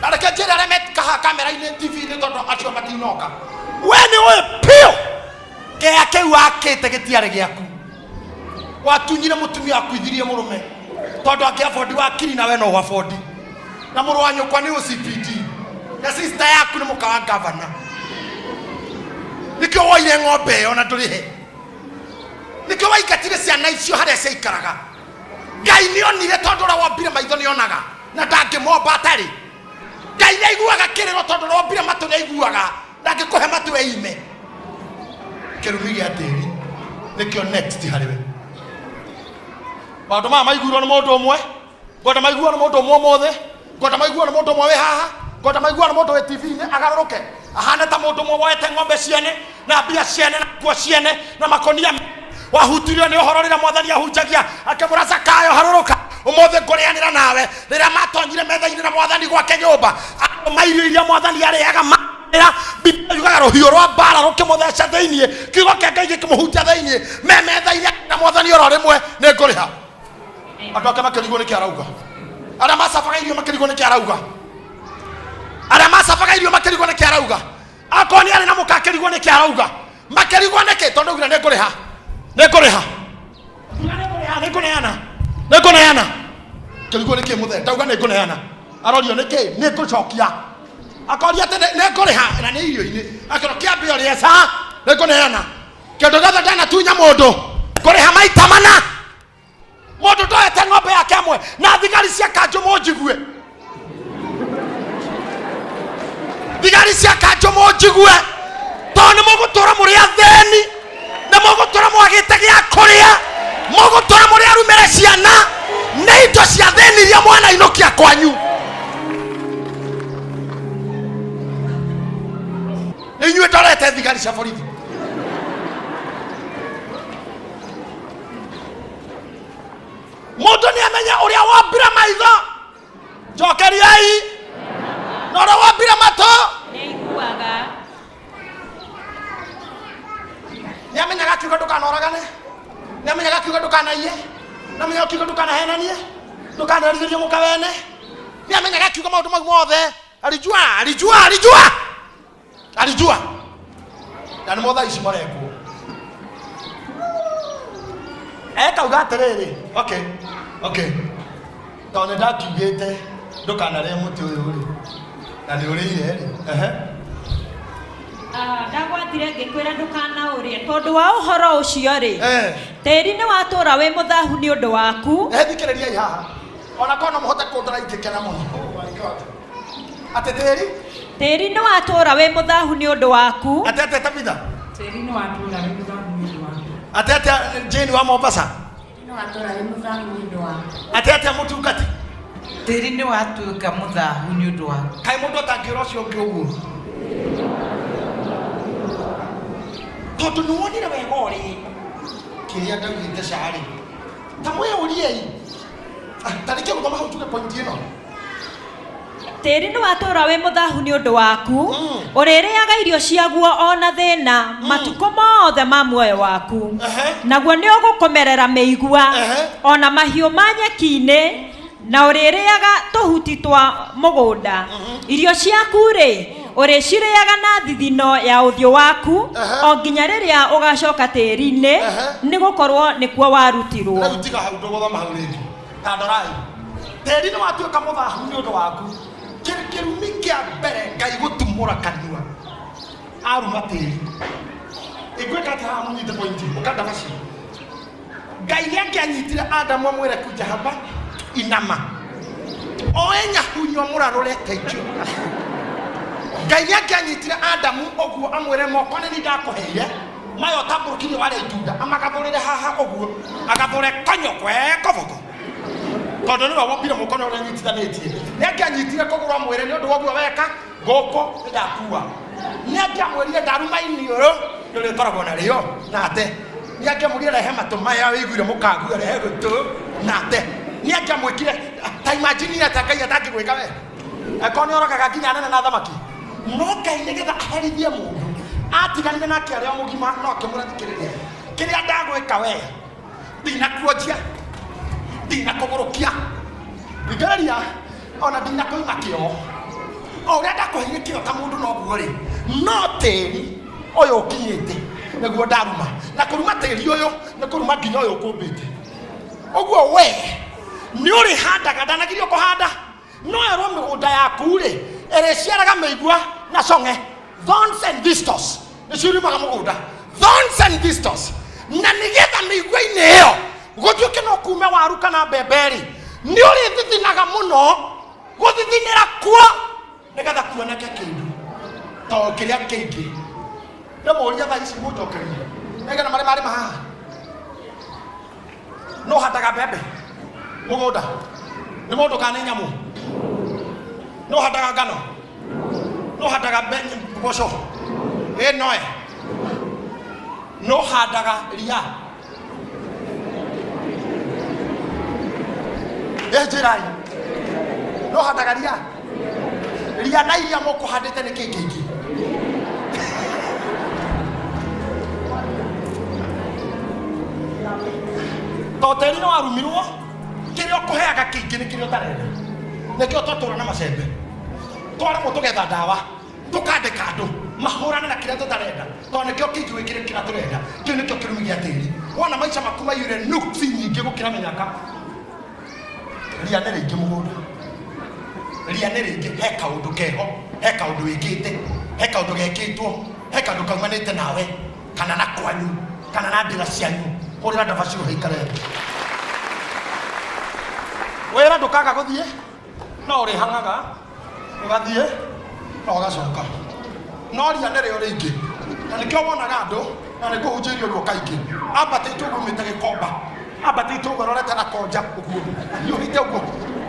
Na reke njĩre arĩa mekaha kamera-inĩ, TV-inĩ, tondũ acio matinoka, we nĩ ũĩ biũ kĩea kĩu wakĩte gĩtiarĩ gĩaku. Watunyire mũtumia wakuithirie mũrũme tondũ angĩ abondi wakiri na we no wabondi, na mũrũ wa nyũkwa nĩ OCPD, na sister yaku nĩ mũka wa gavana. Nĩkĩo woire ng'ombe ĩyo na ndũrĩhe. Nĩkĩo waingatire ciana icio harĩa ciaikaraga. Ngai nĩonire tondũ ũrĩa wombire maitho nĩonaga na ndangĩmomba atarĩ. Ngai nĩaiguaga kĩrĩro tondũ ũrĩa wombire matũ nĩaiguaga ndangĩkũhe matũ eime. Kĩrumi gĩa tĩri nĩkĩo next harĩ we. Maũndũ maya maiguirwo nĩ mũndũ ũmwe, ngwenda maiguo nĩ mũndũ ũmwe ũmũthĩ, ngwenda maiguo nĩ mũndũ ũmwe wĩ haha, ngwenda maiguo nĩ mũndũ wĩ TV-inĩ agarũrũke ahane ta mũndũ ũmwe woete ng'ombe ciene na mbia ciene na nguo ciene na makonia wahutirio nĩ ũhoro rĩrĩa mwathani ahunjagia akĩmũra Zakayo harũrũka ũmũthĩ ngũrĩanĩra nawe. Rĩrĩa matonyire metha-inĩ na mwathani gwake nyũmba, arũma irio iria mwathani arĩaga marĩra. Biblia yugaga rũhiũ rwa mbara rũkĩmũtheca thĩiniĩ, kiugo kĩa Ngai gĩkĩmũhutia thĩiniĩ, me metha-inĩ na mwathani oro rĩmwe nĩ ngũrĩha. Andũ ake makĩrigwo nĩkĩ arauga, arĩa macabaga irio makĩrigwo nĩkĩ arauga, arĩa macabaga irio makĩrigwo nĩkĩ arauga, akorwo nĩ arĩ na mũka akĩrigwo nĩkĩ arauga, makĩrigwo nĩkĩ tondũ augire nĩ ngũrĩha, nĩ ngũrĩha, nĩ ngũneana, nĩ ngũneana. Kĩrigwo nĩkĩ mũthee ndauga nĩ ngũneana, arorio nĩkĩ nĩ ngũcokia, akoria atĩ nĩ ngũrĩha na nĩ irio-inĩ, akĩrwo kĩambe ũrĩe ca nĩ ngũneana kĩndũ gĩothe ndanatunya mũndũ kũrĩha maita mana. Mũndũ ndoete ng'ombe yake ĩmwe na thigari cia kanjũ mũnjigue, thigari cia kanjũ mũnjigue, tondũ nĩ mũgũtũra mũrĩ athĩni, nĩ mũgũtũra mwagĩte gĩa kũrĩa, mũgũtũra mũrĩ arumĩre ciana nĩ indo cia thĩni iria mwanainũkia kwanyu. Nĩ inyuĩ ndorete thigari cia borithi. Mũndũ nĩ amenya ũrĩa wombire maitho, njokeriai, na ũrĩa wombire matũ nĩaiguaga. Nĩ amenyaga akiuga ndũkanoragane, nĩ amenyaga akiuga ndũkanaiye, nĩ amenyaga akiuga ndũkanahenanie, ndũkanerigĩrie mũka wene, nĩ amenyaga akiuga maũndũ mau mothe. Alijua, alijua, alijua, alijua. Na nĩmo thaa ici marekwo. Ekauga atĩrĩrĩ, okay, okay, tondũ nĩ ndakiugĩte ndũkanarĩe mũtĩ ũyũ rĩ, na nĩ ũrĩire rĩ, ehe. Ah, ndagwathire ngĩkwĩra ndũkanaũrĩe tondũ wa ũhoro ũcio rĩ, tĩri nĩ watũũra wĩ mũthahu nĩ ũndũ waku. Ehe, thikĩrĩriai haha, ona korwo no mũhote kũndora ingĩkena mũno. Oh my God. Atĩ tĩri Tĩri nĩ watũũra wĩ mũthahu nĩ ũndũ waku. Atĩ atĩ Tabitha? Tĩri nĩ watũũra wĩ mũthahu nĩ ũndũ waku. Atĩ atĩa Jane wa Mombasa? Tĩri nĩ watũũra wĩ mũthahu nĩ ũndũ waku. Atĩ atĩa mũtungati? Tĩri nĩ watuĩka mũthahu nĩ ũndũ waku. Kaĩ mũndũ atangĩra ũcio ũngĩ ũguo? Tondũ nĩ wonire wega ũrĩ kĩrĩa ndaugĩte carĩ. Ta mwĩyũriei. Ta rĩngĩ gũthoma hau njuge point ĩno. Tĩri nĩ watũũra wĩ mũthahu nĩ ũndũ waku, ũrĩrĩaga irio ciaguo o na thĩna matukũ mothe ma muoyo waku. Naguo nĩ ũgũkũmerera mĩigua o na mahiũ ma nyeki-inĩ, na ũrĩrĩaga tũhuti twa mũgũnda. Irio ciaku-rĩ, ũrĩcirĩaga na thithino ya ũthiũ waku o nginya rĩrĩa ũgacoka tĩri-inĩ, nĩ gũkorwo nĩkuo warutirwo. Rĩu tiga hau, ndũgũthoma hau rĩngĩ. Ta ndorai, tĩri nĩ watuĩka mũthahu nĩ ũndũ waku. Kĩrumi kĩa mbere Ngai gũtumũra kanua aruma tĩri. Ingwĩka atĩa haha mũnyite pointi ũkandabaci. Ngai nĩ angĩanyitire Adamu amwĩre kunja hapa inama oe nyahunyo mũrarũre teitio. Ngai nĩ angĩanyitire Adamu ũguo amwĩre moko nĩ niĩ ndakũheire maya ũtambũrũkirie warĩa itunda, amagathũrĩre haha ũguo, agathũre konyo kwe koboko, tondũ nĩwe wombire mũkono ũrĩa nyitithanĩtie. Nĩ angĩanyitire kũgũrũ amwĩre nĩ ũndũ wa ũguo weka gũkũ nĩ ndakua. Nĩ angĩamwĩrire ndaruma iniũrũ nĩ ũrĩkoragwo narĩo nate. Nĩ angĩamwĩrire rehe matũ maya wĩiguire mũkague, rehe gũtũ nate. Nĩ angĩamwĩkire ta imagine atĩa Ngai atangĩgwĩka we angĩkorwo nĩ oragaga nginya anene na athamaki. No Ngai nĩgetha aherithie mũndũ atiganire nake arĩ o mũgima, no akĩmwĩra thikĩrĩria kĩrĩa ndagwĩka we, ndinakuonjia, ndinakũgũrũkia, thikĩrĩria, ona ndinakũima kĩo, o ũrĩa ndakũheire kĩo ta mũndũ noguo rĩ, no tĩri ũyũ ũkinyĩte nĩguo ndaruma, na kũruma tĩri ũyũ nĩ kũruma nginya ũyũ ũkũmbĩte. Ũguo we nĩ ũrĩhandaga, ndanagirio kũhanda, no erwo mĩgũnda yaku rĩ ĩrĩciaraga mĩigua na cong'e, thorns and thistles nĩcio irimaga mũgũnda, thorns and thistles. Na nĩgetha mĩigua-inĩ ĩyo gũtuĩke no kume waru kana mbembe-rĩ, nĩ ũrĩthithinaga mũno, gũthithinĩra kuo nĩgetha kuoneke kĩndũ to kĩrĩa kĩingĩ. Ndĩmũria thaa ici mũnjokerie, nĩgetha marĩ marĩma haha no handaga mbembe mũgũnda nĩ mũndũ kana nĩ nyamũ? No handaga ngano? No handaga mboco? Ĩ noe no handaga ria? Ĩ njĩrai, no handaga ria? Ria na iria mũkũhandĩte nĩ kĩ kĩingĩ? To tĩri nĩ warumirwo, kĩrĩa ũkũheaga kĩingĩ nĩ kĩrĩa ũtarenda. Nĩkĩo twatũra na macembe, twaremwo tũgetha ndawa, tũkandĩka andũ mahũrane na kĩrĩa tũtarenda, tondũ nĩkĩo kĩingĩ gwĩ kĩrĩa kĩrĩa tũrenda. Kĩu nĩkĩo kĩrumi gĩa tĩri. Wona maica maku maiyũre nuksi nyingĩ gũkĩra mĩnyaka, ria nĩ rĩingĩ mũgũnda, ria nĩ rĩingĩ. He kaũndũ keho, he kaũndũ wĩkĩte, he kaũndũ gekĩtwo, he kaũndũ kaumanĩte nawe kana na kwanyu kana na ndĩra cianyu. Hũrĩra ndaba ciũhe ikare thĩ. Wĩra ndũkaga gũthiĩ, no ũrĩhang'aga ũgathiĩ na ũgacoka, no ria nĩrĩo rĩingĩ. Na nĩkĩo wonaga andũ, na nĩ ngũhunjĩirie ũguo kaingĩ, ambatĩte ũguo umĩte gĩkomba, ambatĩte ũguo arorete na konja ũguo, hiũhĩte ũguo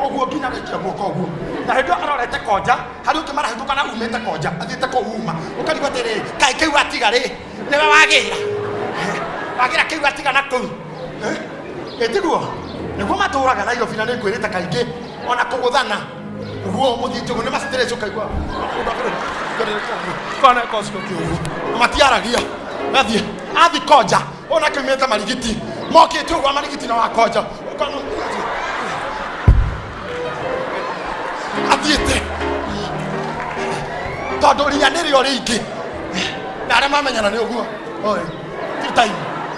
ũguo nginya gaikia guoko ũguo, na hĩndĩ ĩyo arorete konja harĩ ũngĩ marahĩtũka na umĩte konja athiĩte kũu uma, ũkarigwo atĩrĩrĩ, kaĩ kĩu atiga rĩ nĩwe wagĩra wagĩra kĩu atiga na kũu? Ĩtiguo nĩguo matũraga Nairobi, na nĩ ngwĩrĩte kaingĩ ona kũgũthana ũguo mũthiĩte ũguo nĩ ma stress, ũkaigua kona kocio ũguo matiaragia, gathiĩ athi konja ona kiumĩte marigiti mokĩte ũguo marigiti na wakonja ũkona athiĩte, tondũ ria nĩrĩo rĩingĩ na arĩa mamenyana nĩ ũguo. Oi, ti time,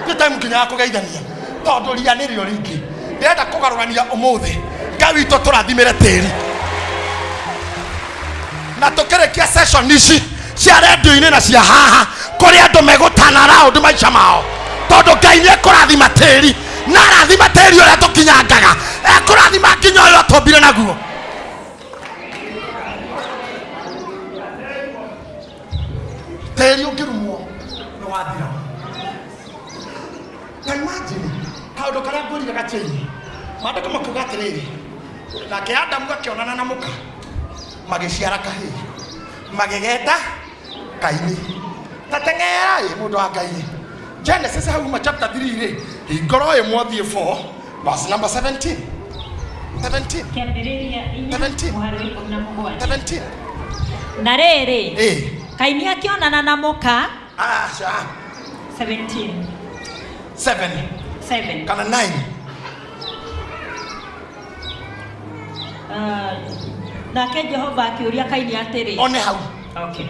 ti time nginya ya kũgeithania, tondũ ria nĩrĩo rĩingĩ. Ndĩrenda kũgarũrania ũmũthĩ. Ngai witũ, tũrathimĩre tĩri na tũkĩrĩkia session ici cia rendio-inĩ na cia haha kũrĩ andũ megũtana round maica mao, tondũ Ngai nĩ ekũrathima tĩri, na arathima tĩri ũrĩa tũkinyangaga, ekũrathima nginya ũyũ atũmbire naguo. Tĩri ũngĩrumwo nĩ wathira. Ta imagine kaũndũ karĩa ngwĩrire gacĩini, maandĩko makiuga atĩrĩrĩ, nake Adamu akĩonana na mũka, magĩciara kahĩĩ, magĩgeta Kaini. Ta teng'era ĩ mũndũ wa Ngai, Genesis hau ma chapter 3 rĩ, hingũra ĩmwe ũthiĩ 4 verse number 17, 17. Kĩambĩrĩria 4 17. Mũhari wa 17. 17. Na rĩrĩ, ĩ Kaini akĩonana na mũka. Aca. 17. 7. 7. Kana 9. Ah, nake Jehova akĩũria Kaini atĩrĩ. One hau. Okay.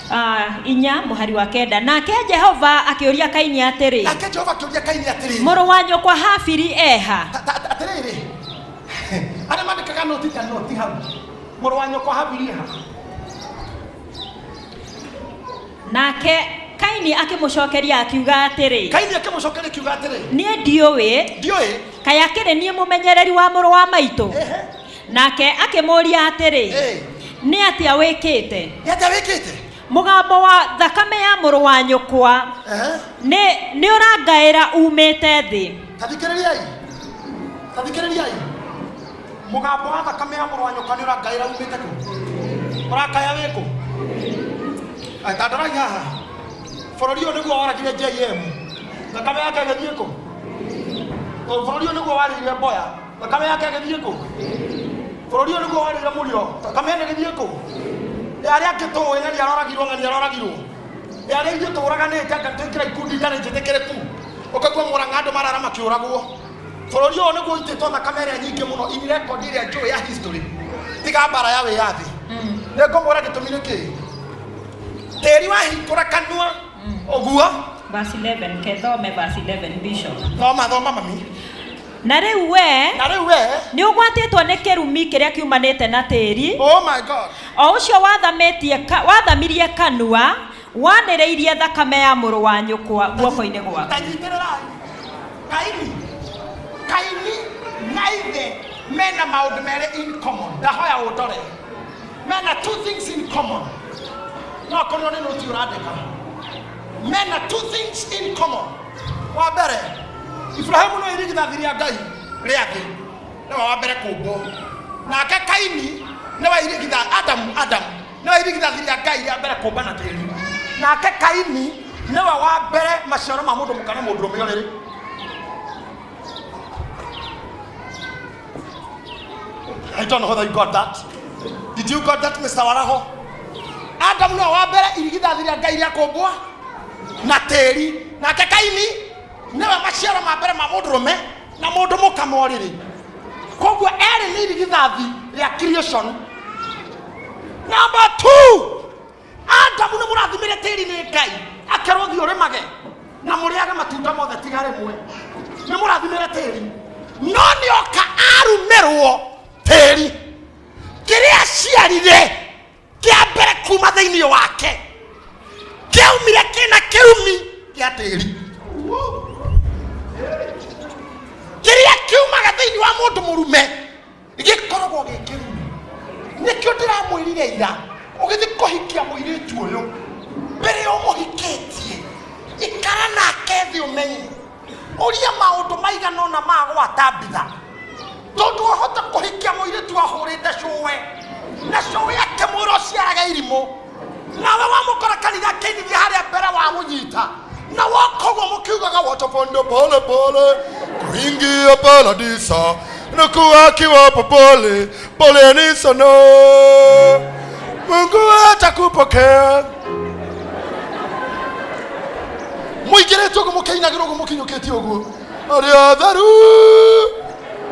4 mũhari wa 9, nake Jehova akĩũria Kaini atĩrĩ, Nake Jehova akĩũria Kaini atĩrĩrĩ, mũrũ wa nyũkwa Habili eha? Atĩrĩrĩ, arĩa mandĩkaga noti ta noti hau, mũrũ wa nyũkwa Habili ha? Nake Kaini akĩmũcokeria akiuga atĩrĩ, Kaini akĩmũcokeria akiuga atĩrĩ, niĩ ndiũĩ, ndiũĩ, kaĩ akĩrĩ niĩ mũmenyereri wa mũrũ wa maitũ? Nake akĩmũũria atĩrĩ, nĩ atĩa wĩkĩte? Nĩ atĩa wĩkĩte? Mũgambo wa thakame ya mũrũ wa nyũkwa nĩ ũrangaĩra umĩte thĩ. Tathikĩrĩriai, tathikĩrĩriai, mũgambo wa thakame ya mũrũ wa nyũkwa nĩ ũrangaĩra umĩte kũ? Ũrakaya wĩ kũ? Ta ndorai haha, bũrũri ũyũ nĩguo woragire JM, thakame yake ĩgĩthiĩ kũ? Bũrũri ũyũ nĩguo warĩire Mboya, thakame yake ĩgĩthiĩ kũ? Bũrũri ũyũ nĩguo warĩire Mũrio, thakame ĩno ĩgĩthiĩ kũ? Ĩ arĩa angĩ tũĩ ng'ani aroragirwo, ng'ani aroragirwo. Ĩ arĩa ithuĩ tũraganĩte, anga tũingĩra ikundi itarĩ njĩtĩkĩrĩku, ũkaigua Mũrang'a andũ marara makĩũragwo. Bũrũri ũyũ nĩguo ũitĩtwo thakame ĩrĩa nyingĩ mũno in record ĩrĩa njũĩ ya history, tiga mbara ya wĩyathi. Nĩ ngũmwĩra gĩtũmi nĩ kĩĩ. Tĩri wahingũra kanua ũguo. Verse 11, kethome verse 11, Bishop. Thoma, thoma, mami. Na rĩu we Na rĩu we nĩ ũgwatĩtwo nĩ kĩrumi kĩrĩa kiumanĩte na tĩri, Oh my God. o ũcio wathamĩtie wathamirie kanua. Wanĩrĩirie thakame ya mũrũ wa nyũkwa guoko-inĩ gwaku. Tanyitĩrĩrai Kaini. Kaini na ithe mena maũndũ merĩ in common. Ndahoya ũndore, mena two things in common. No korwo nĩ nũti ũrandĩka, mena two things in common. Wa mbere, Ibrahimu no irigithathi rĩa Ngai rĩa thĩ, nĩwe wa mbere kũmbwo. Nake Kaini nĩwe irigitha Adamu. Adamu nĩwe irigithathi rĩa Ngai rĩa mbere kũmba na tĩri. Nake Kaini nĩwe wa mbere maciaro ma mũndũ mũka na mũndũrũme ũrĩrĩ. I don't know whether you got that. Did you got that, Mr. Waraho? Adam nĩwe wa mbere irigithathi rĩa Ngai rĩa kũmbwo na tĩri. Nake Kaini nĩwe maciaro ma mbere ma mũndũrũme na mũndũ mũka morĩrĩ. Koguo erĩ nĩ irigithathi rĩa creation. Number 2, Adamu nĩ mũrathimĩre tĩri nĩ Ngai, akerwo thiĩ ũrĩmage na mũrĩage matunda mothe tiga rĩmwe. Nĩ mũrathimĩre tĩri, no nĩ oka arumĩrwo tĩri. Kĩrĩa aciarire kĩa mbere kuma thĩinĩ wake kĩaumire kĩna kĩrumi gĩa tĩri. Kĩrĩa kiumaga thĩinĩ wa mũndũ mũrume gĩkoragwo gĩ kĩrumi. Nĩkĩo ndĩramwĩrire ira, ũgĩthiĩ kũhikia mũirĩtu ũyũ, mbere ya ũmũhikĩtie, ikara nake thĩ ũmenye ũria maũndũ maigana ũna ma gwata mbitha, tondũ wahota kũhikia mũirĩtu ahũrĩte cũwe na cũwe akĩmwĩra ũciarage irimũ, nawe wamũkora kanitha akĩinithia harĩa mbere wamũnyita na woka ũguo mũkiugaga watapanda pole pole kuingia paradisa na kuwakiwa popole poleni sana, Mungu atakupokea. Mũingĩrĩte ũguo mũkĩinagĩra ũguo mũkinyũkĩtie ũguo, arĩa atheru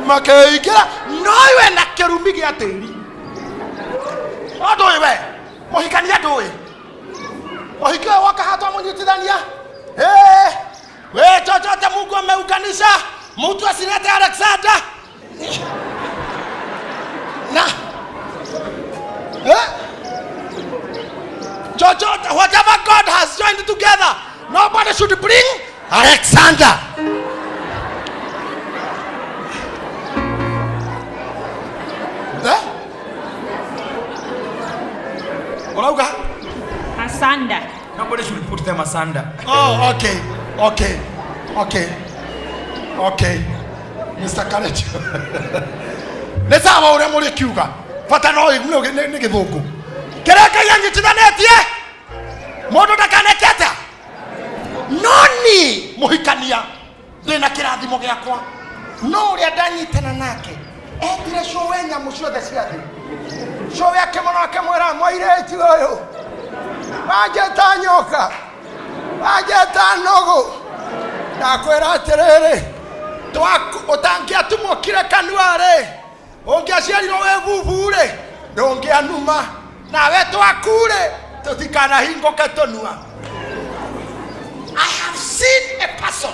makeingĩra, no we na kĩrumi gĩa tĩri. No ndũĩ we mũhikania, ndũĩ mũhiki ũyũ woka haha twamũnyitithania. Eh, we chochote Mungu ameunganisha, mtu asilete Alexander na eh? Chochote, whatever God has joined together, nobody should bring Alexander. Eh? Urauga? Asanda. Nobody should put them asunder. Oh, okay, okay, okay, okay. Mr. Courage. Nĩ sawa ũrĩa mũrĩkiuga, bata no nĩ gĩthũngũ. Kĩrĩa Ngai anyitithanĩtie, mũndũ ndakaneke atĩa? No niĩ mũhikania ndĩna kĩrathimo gĩakwa, no ũrĩa ndanyitana nake etire cũwe nyamũ ciothe cia thĩ. Cũwe akĩmona akĩmwĩra, mũirĩtu ũyũ wanjĩta nyoka, wanjĩta nũgũ, ndakwĩra atĩrĩrĩ, ũtangĩatumũkire kanua-rĩ, ũngĩaciarirwo wĩ bubu-rĩ, ndũngĩanuma, nawe twaku-rĩ, tũtikanahingũke tũnua. I have seen a person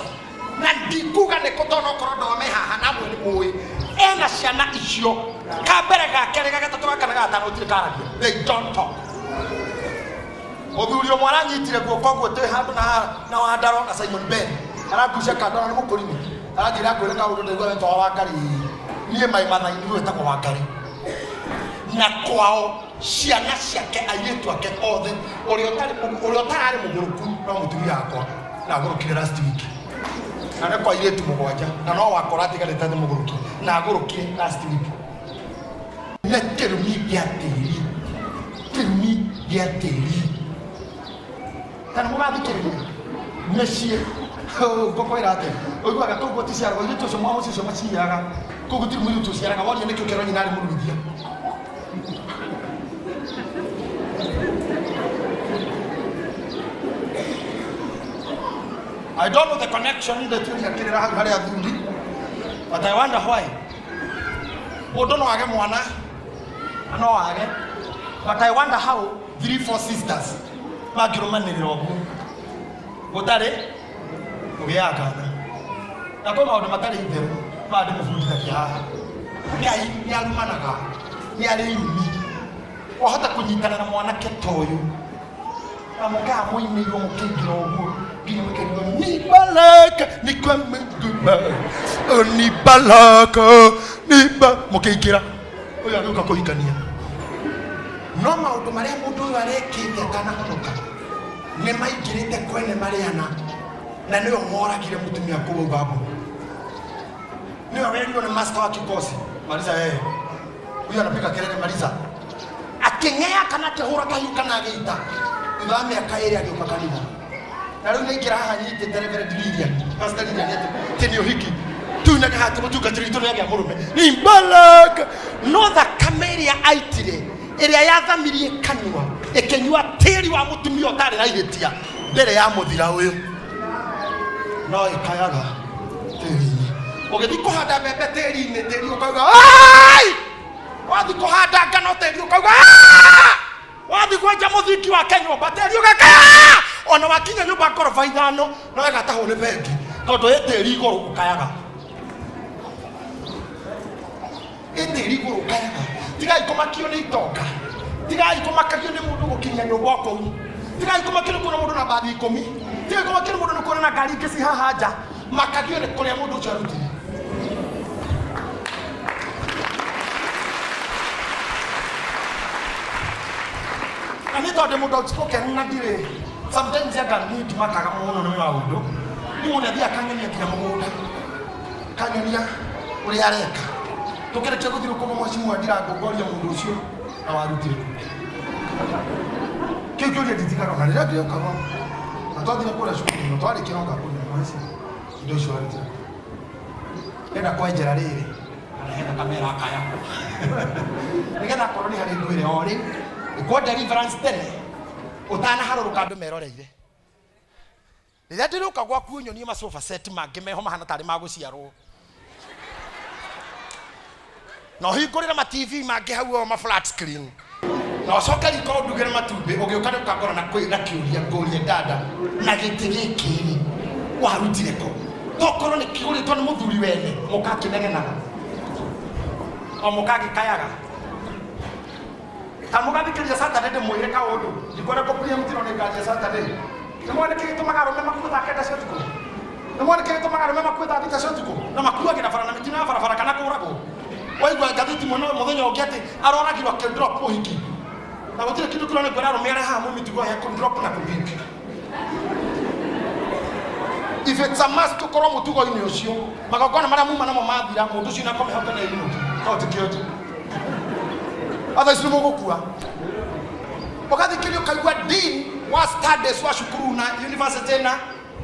na ndikuga nĩ kũ tondũ okorwo ndome haha na mwĩ nĩ mũĩ ena ciana icio ka mbere ga kerĩ ga gatatũ ga kana ga gatano gũtirĩ karagia, they don't talk. Mũthuri ũmwe aranyitire guoko ũguo twĩ handũ na na Wandaro na Simon Ben, arangucia kando na nĩ mũkũrinũ, aranjĩra ngwĩre kaũndũ ndaigua wetagwo Wangari. Niĩ my mother in law ĩtagwo Wangari, na kwao ciana ciake airĩtu ake othe, ũrĩa ũtarĩ ũrĩa ũtararĩ mũgũrũku no mũtumia wakwa, na agũrũkire last week, na nĩ kwa airĩtu mũgwanja, na no wakora atigarĩte nĩ mũgũrũki, na agũrũkire last week. Nĩ kĩrumi gĩa tĩri, kĩrumi gĩa tĩri. Kana mũgathikĩrĩria mĩciĩ ngũkwĩra atĩ ũiguaga kũu gũticiaragwo airĩtu acio mwa mũciĩ ũcio maciaga kũu gũtirĩ mũirĩtu ũciaraga, woria nĩkĩ ũkerwo nyina arĩ mũruithia. I don't know the connection ndetiũria kĩrĩra hau harĩ athuri, but I wonder why mũndũ no age mwana na no age, but I wonder how three four sisters mangĩrũmanĩrĩra ũguo gũtarĩ kũgĩaga kana. Na kwĩ maũndũ matarĩ itherũ maya ndĩmũbundithagia haha. Ngai nĩ arumanaga, nĩ arĩ irumi. Wahota kũnyitana na mwanake ta ũyũ. Na mũkaa mũinĩirwo mũkĩingĩra ũguo nginya mũkĩrigwo ni baraka ni kwa Mungu oh, ni baraka ni ba mũkĩingĩra ũyũ agĩũka kũhikania no maũndũ marĩa mũndũ ũyũ arekĩte atanahonoka nĩ maingĩrĩte kwene marĩana na nĩwe woragire mũtumia kũu auga mbu nĩwe werirwo nĩ master wa kikosi maliza yeye huyo anapiga kelele maliza akĩng'ea kana akĩhũra kahiũ kana agĩita thutha wa mĩaka ĩrĩ agĩũka kanitha na rĩu nĩaingĩra haha nyitĩte Reverend Lilian Pastor Lilian atĩ atĩ nĩ ũhiki tuinage haha atĩ mũtungatĩri witũ nĩagĩa mũrũme nĩ baraka no thakame ĩrĩa aitire ĩrĩa yathamirie kanua ĩkĩnyua tĩri wa mũtumia ũtarĩ na ihĩtia mbere ya mũthira ũyũ no ĩkayaga tĩri-inĩ ũgĩthiĩ kũhanda mbembe tĩri-inĩ tĩri ũkauga "Ai!" Wathiĩ kũhanda ngano tĩri ũkauga "Ah!" Wathiĩ kwenja mũthingi wake nyũmba tĩri ũgakaya "Ah!" Ona wakinya nyũmba ngoroba ithano no ĩgatahwo nĩ bengi tondũ ĩ tĩri igũrũ ũkayaga ĩ tĩri igũrũ ũkayaga tigai kũmakio nĩ itonga tigai kũmakagio nĩ mũndũ gũkinyia nyũmba o kũu tigai kũmakio nĩ kuona mũndũ na mbathi ikũmi tigai kũmakio nĩ mũndũ nĩ kuona na ngari ingĩ ci haha nja makagio nĩ kũrĩa mũndũ ũcio arutire na nĩ tondũ mũndũ outspoken na ndirĩ sometimes anga niĩ ndimakaga mũno nĩ maũndũ nĩ mũndũ athiĩ akang'enia nginya mũgũnda kanyonia ũrĩa areka tũkĩrĩkia gũthiĩ rũkũngũ mheshimiwa ndirangũngoria mũndũ ũcio na warutire kũ kĩu kĩũria nditigaga ona rĩrĩa ndĩokaga na twathire kũrĩa cukuru na twarĩkia no ngakũria mheshimiwa indo icio warutire kũ ndenda kwenjera rĩrĩ kana hena kamera akaya nĩgetha akorwo nĩ harĩ ngwĩre o rĩ ĩkwo deliverance tene ũtanaharũrũka andũ meroreire rĩrĩa ndĩrĩũka gwaku ũnyonie masofa set mangĩ meho mahana tarĩ ma gũciarwo na ũhingũrĩre ma TV mangĩ hau o ma flat screen na ũcoke riko ũndugĩre matumbĩ ũgĩũka nĩ ũkangora na kwĩ na kĩũria ngũrie dada na gĩtĩ gĩkĩ rĩ warutire kũ tokorwo nĩ kĩgũrĩtwo nĩ mũthuri wene mũkakĩnegenaga o mũkagĩkayaga ta mũgathikĩrĩria Saturday ndĩmwĩre kaũndũ ndikwenda kũ preempt no nĩngaria Saturday nĩ mwone kĩ gĩtũmaga arũme makue thaa kenda cia ũtukũ nĩ mwone kĩ gĩtũmaga arũme makue thaa thita cia ũtukũ na makuagĩra bara na mĩtino ya barabara kana kũragwo waigua ngathĩti mwena mũthenya ũngĩ atĩ aroragirwo akĩ drop mũhiki na gũtirĩ kĩndũ kĩroneka kwĩra arũme arĩa haha mĩtugo ya kũ drop na kũ pick if it's a must tũkorwo mũtugo-inĩ ũcio magongona marĩa muma namo mathira mũndũ ũcio nakome hau kana ĩinũki no ti kĩonje otherwise nĩ mũgũkua ũgathikĩria ũkaigua dean wa studies wa cukuru na university na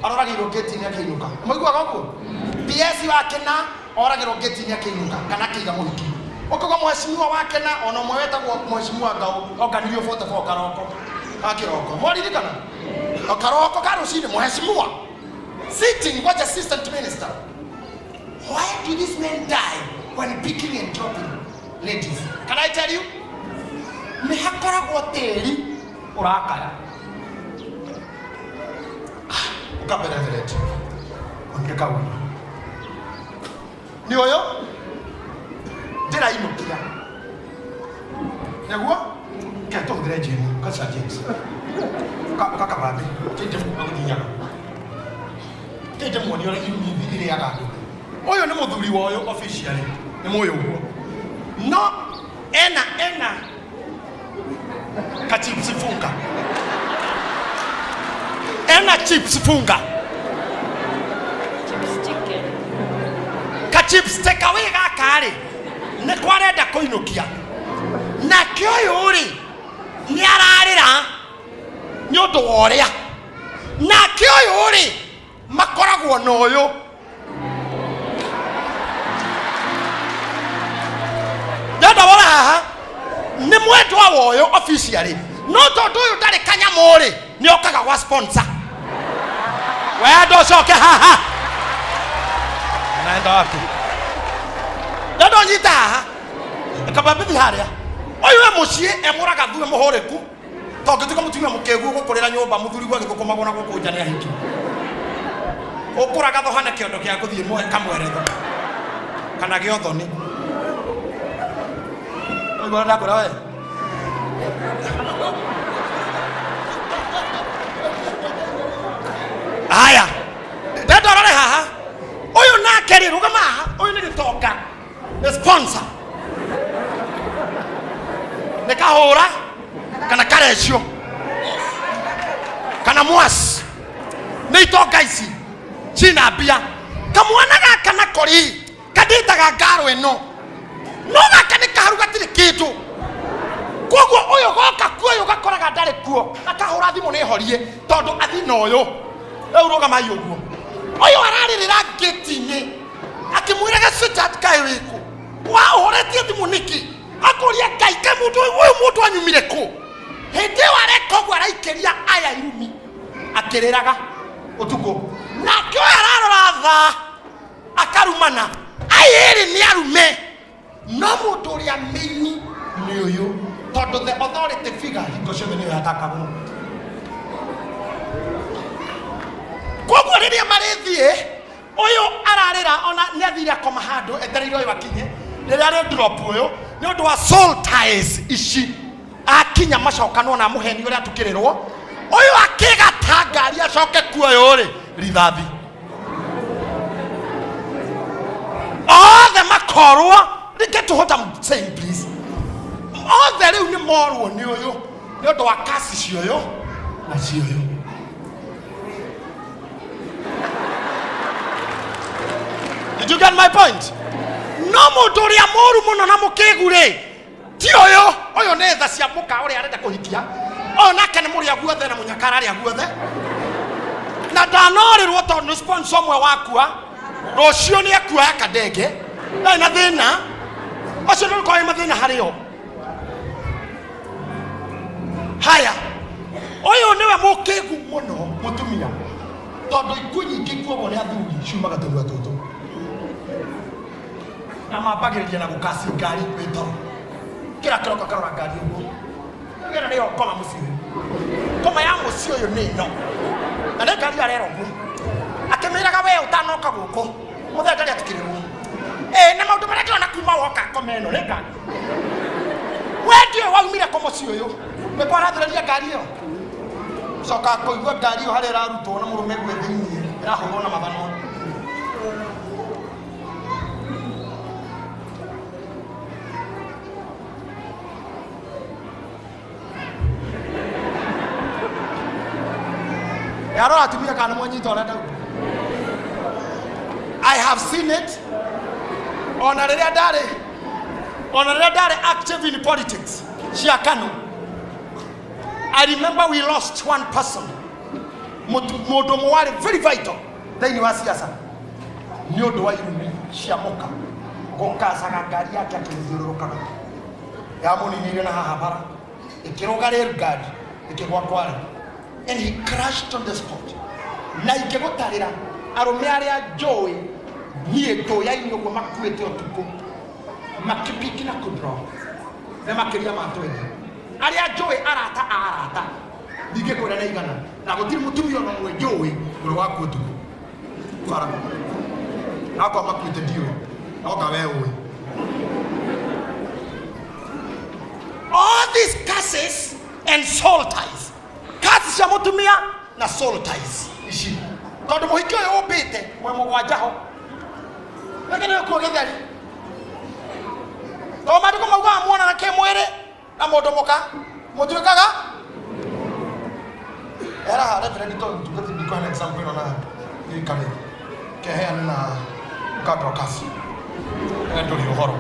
aroragĩirwo gate-inĩ akĩinũka mũiguaga ũguo PS wake na oragĩrwo gate-inĩ akĩinũka kana akĩiga mũhiki ũkauga mheshimiwa wake na ona ũmwe wetagwo mheshimiwa Ngau onganirio 44 karoko ka kĩroko mwaririkana O karoko ka rũcinĩ mheshimiwa sitting watch assistant minister. Why do these men die when picking and dropping ladies? Can I tell you? Nĩ hakoragwo tĩri ũrakaya ũkambe reverend onire kaũndũ nĩ ũyũ ndĩrainũkia nĩguo ke tũhũthĩre James kaca James kakabambe kĩndĩ agũthinyaga kĩndĩ muoni ũrĩa irumi irĩaga andũ ũyũ nĩ mũthuri wa ũyũ officially nĩ mũyũ ũguo no ena ena kachips funga ena chips funga Chips chicken. Kachips take away gaka rĩ nĩ kwarenda kũinũkia nake ũyũ rĩ nĩ ararĩra nĩ ũndũ wa ũrĩa nake ũyũ rĩ makoragwo na ũyũ ndenda wona haha nĩ mwendwa wa ũyũ officially no tondũ ũyũ ndarĩ kanyamũ rĩ nĩ okaga gwa sponsor wendo ũcoke haha naenda wapi ndenda ũnyite haha kabambithi harĩa ũyũ e mũciĩ emũraga thue mũhũrĩku tongĩtuĩka mũtumia mũkĩgu ũgũkũrĩra nyũmba mũthuri gwa gĩthũkũmagwo na gũkũ nja nĩ ahiki ũkũraga thoha na kĩondo gĩa gũthiĩ kamweretho kana gĩa ũthoni ũguo ndakwĩra we Kana karecio kana mwasi nĩ itonga ici cina mbia. Kamwana gaka nako rĩ, kandĩtaga ngaro ĩno, no gaka nĩ kaharu gatirĩ kĩndũ. Koguo ũyũ goka kuo, ũyũ gakoraga ndarĩ kuo, akahũra thimũ nĩ horie tondũ athi na ũyũ. Rĩu rũgamai ũguo, ũyũ ararĩrĩra ngĩti-inĩ akĩmwĩraga, "Sweetheart, kaĩ wĩkũ? Wa ũhoretie thimũ nĩkĩ?" Akũria, "Ngai, kaĩ mũndũ ũyũ mũndũ anyumire kũ?" Hĩndĩ ĩyo areka ũguo, araikĩria aya irumi akĩrĩraga ũtukũ, nake ũyũ ararora thaa akarumana. Aya ĩrĩ nĩ arume, no mũndũ ũrĩa mĩini nĩ ũyũ, tondũ the authority figure hingo ciothe nĩyo yatakagwo. Koguo rĩrĩa marĩthiĩ, ũyũ ararĩra, ona nĩ athire akoma handũ etereire ũyũ akinye. Rĩrĩa arĩ drop ũyũ nĩ ũndũ wa soul ties ici, akinya macokanwo na mũheni ũrĩa atukĩrĩrwo, ũyũ akĩgata ngari acoke kuo, ũyũ rĩ rithathi othe makorwo. Get to what I'm saying, please. Othe rĩu nĩ morwo nĩ ũyũ nĩ ũndũ wa kasi cioyo na cioyo. Did you get my point? No mũndũ ũrĩa mũru mũno na mũkĩgu rĩ, ti ũyũ. Ũyũ nĩ tha cia mũka ũrĩa arenda kũhikia, ũyũ nake nĩ mũrĩa guothe na mũnyakara arĩa guothe, na ndanorĩrwo tondũ nĩ sponsor ũmwe wakua, rũciũ nĩ ekuoya kandenge, ndarĩ na thĩna ũcio, ndũgũkorwo wĩ mathĩna harĩ o. Haya, ũyũ nĩwe mũkĩgu mũno mũtumia, tondũ ikuũ nyingĩ ikuagwo nĩ athuri ciumaga tũnua tũtũ, na mambagĩrĩria na gũkaci ngari wĩ toro. Kĩra kĩroka karora ngari ũguo, ĩno nĩyo ngoma mũciĩ ũyũ, ngoma ya mũciĩ ũyũ nĩ ĩno, na nĩ ngari arera ũguo akĩmĩraga, "We ũtanoka gũkũ mũthenya ndarĩ atukĩrĩrwo ĩ na maũndũ marĩa ndĩrona kuma woka ngoma ĩno nĩ ngari. We ndiũĩ waumire kũ mũciĩ ũyũ, nĩ kwarathĩrĩria ngari ĩyo, coka kũigua ngari ĩyo harĩa ĩrarutwo na mũrũme gwĩ thĩiniĩ ĩrahũrwo na mathanwa. Yarora atumia kana mwanyita ũrĩa ndauga. I have seen it. Ona rĩrĩa ndarĩ active in politics cia KANU, I remember we lost one person, mũndũ ũmwe warĩ very vital thĩinĩ wa siasa, nĩ ũndũ wa irumi cia mũka gũkacaga ngari yake akĩmĩthiũrũrũkaga, yamũninĩire na haha bara, ĩkĩrũga rail guard, ĩkĩgwa kware, and he crashed on the spot. Na ingĩgũtarĩra arũme arĩa njũĩ niĩ ndũya-inĩ ũguo makuĩte ũtukũ makipiki na kudro nĩ makĩria ma 20 arĩa njũĩ, arata a arata, ndingĩkwĩra nĩ igana, na gũtirĩ mũtumia ona ũmwe njũĩ ũrĩ waku ũtukũ bara akorwo makuĩte, ndiũĩ, no nga we ũĩ. All these curses and soul ties, curses cia mũtumia na soul ties ici, tondũ mũhiki ũyũ ũmbĩte mwe mũgwanja ho gĩkĩ nĩ gĩkuo gĩtheri, tondũ maandĩko maugaga muonana kĩmwĩrĩ na mũndũ mũka mũtuĩkaga eraha. Reverend, to tungati ndiko na example ĩno na gĩikare keheane na kadrocas we ndũrĩ ũhoro,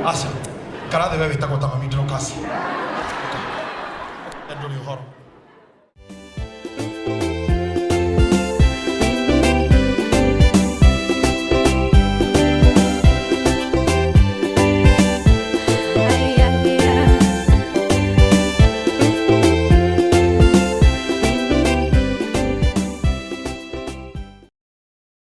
aca karathĩ, we wĩtagwo ta mami Dorcas, we ndũrĩ ũhoro.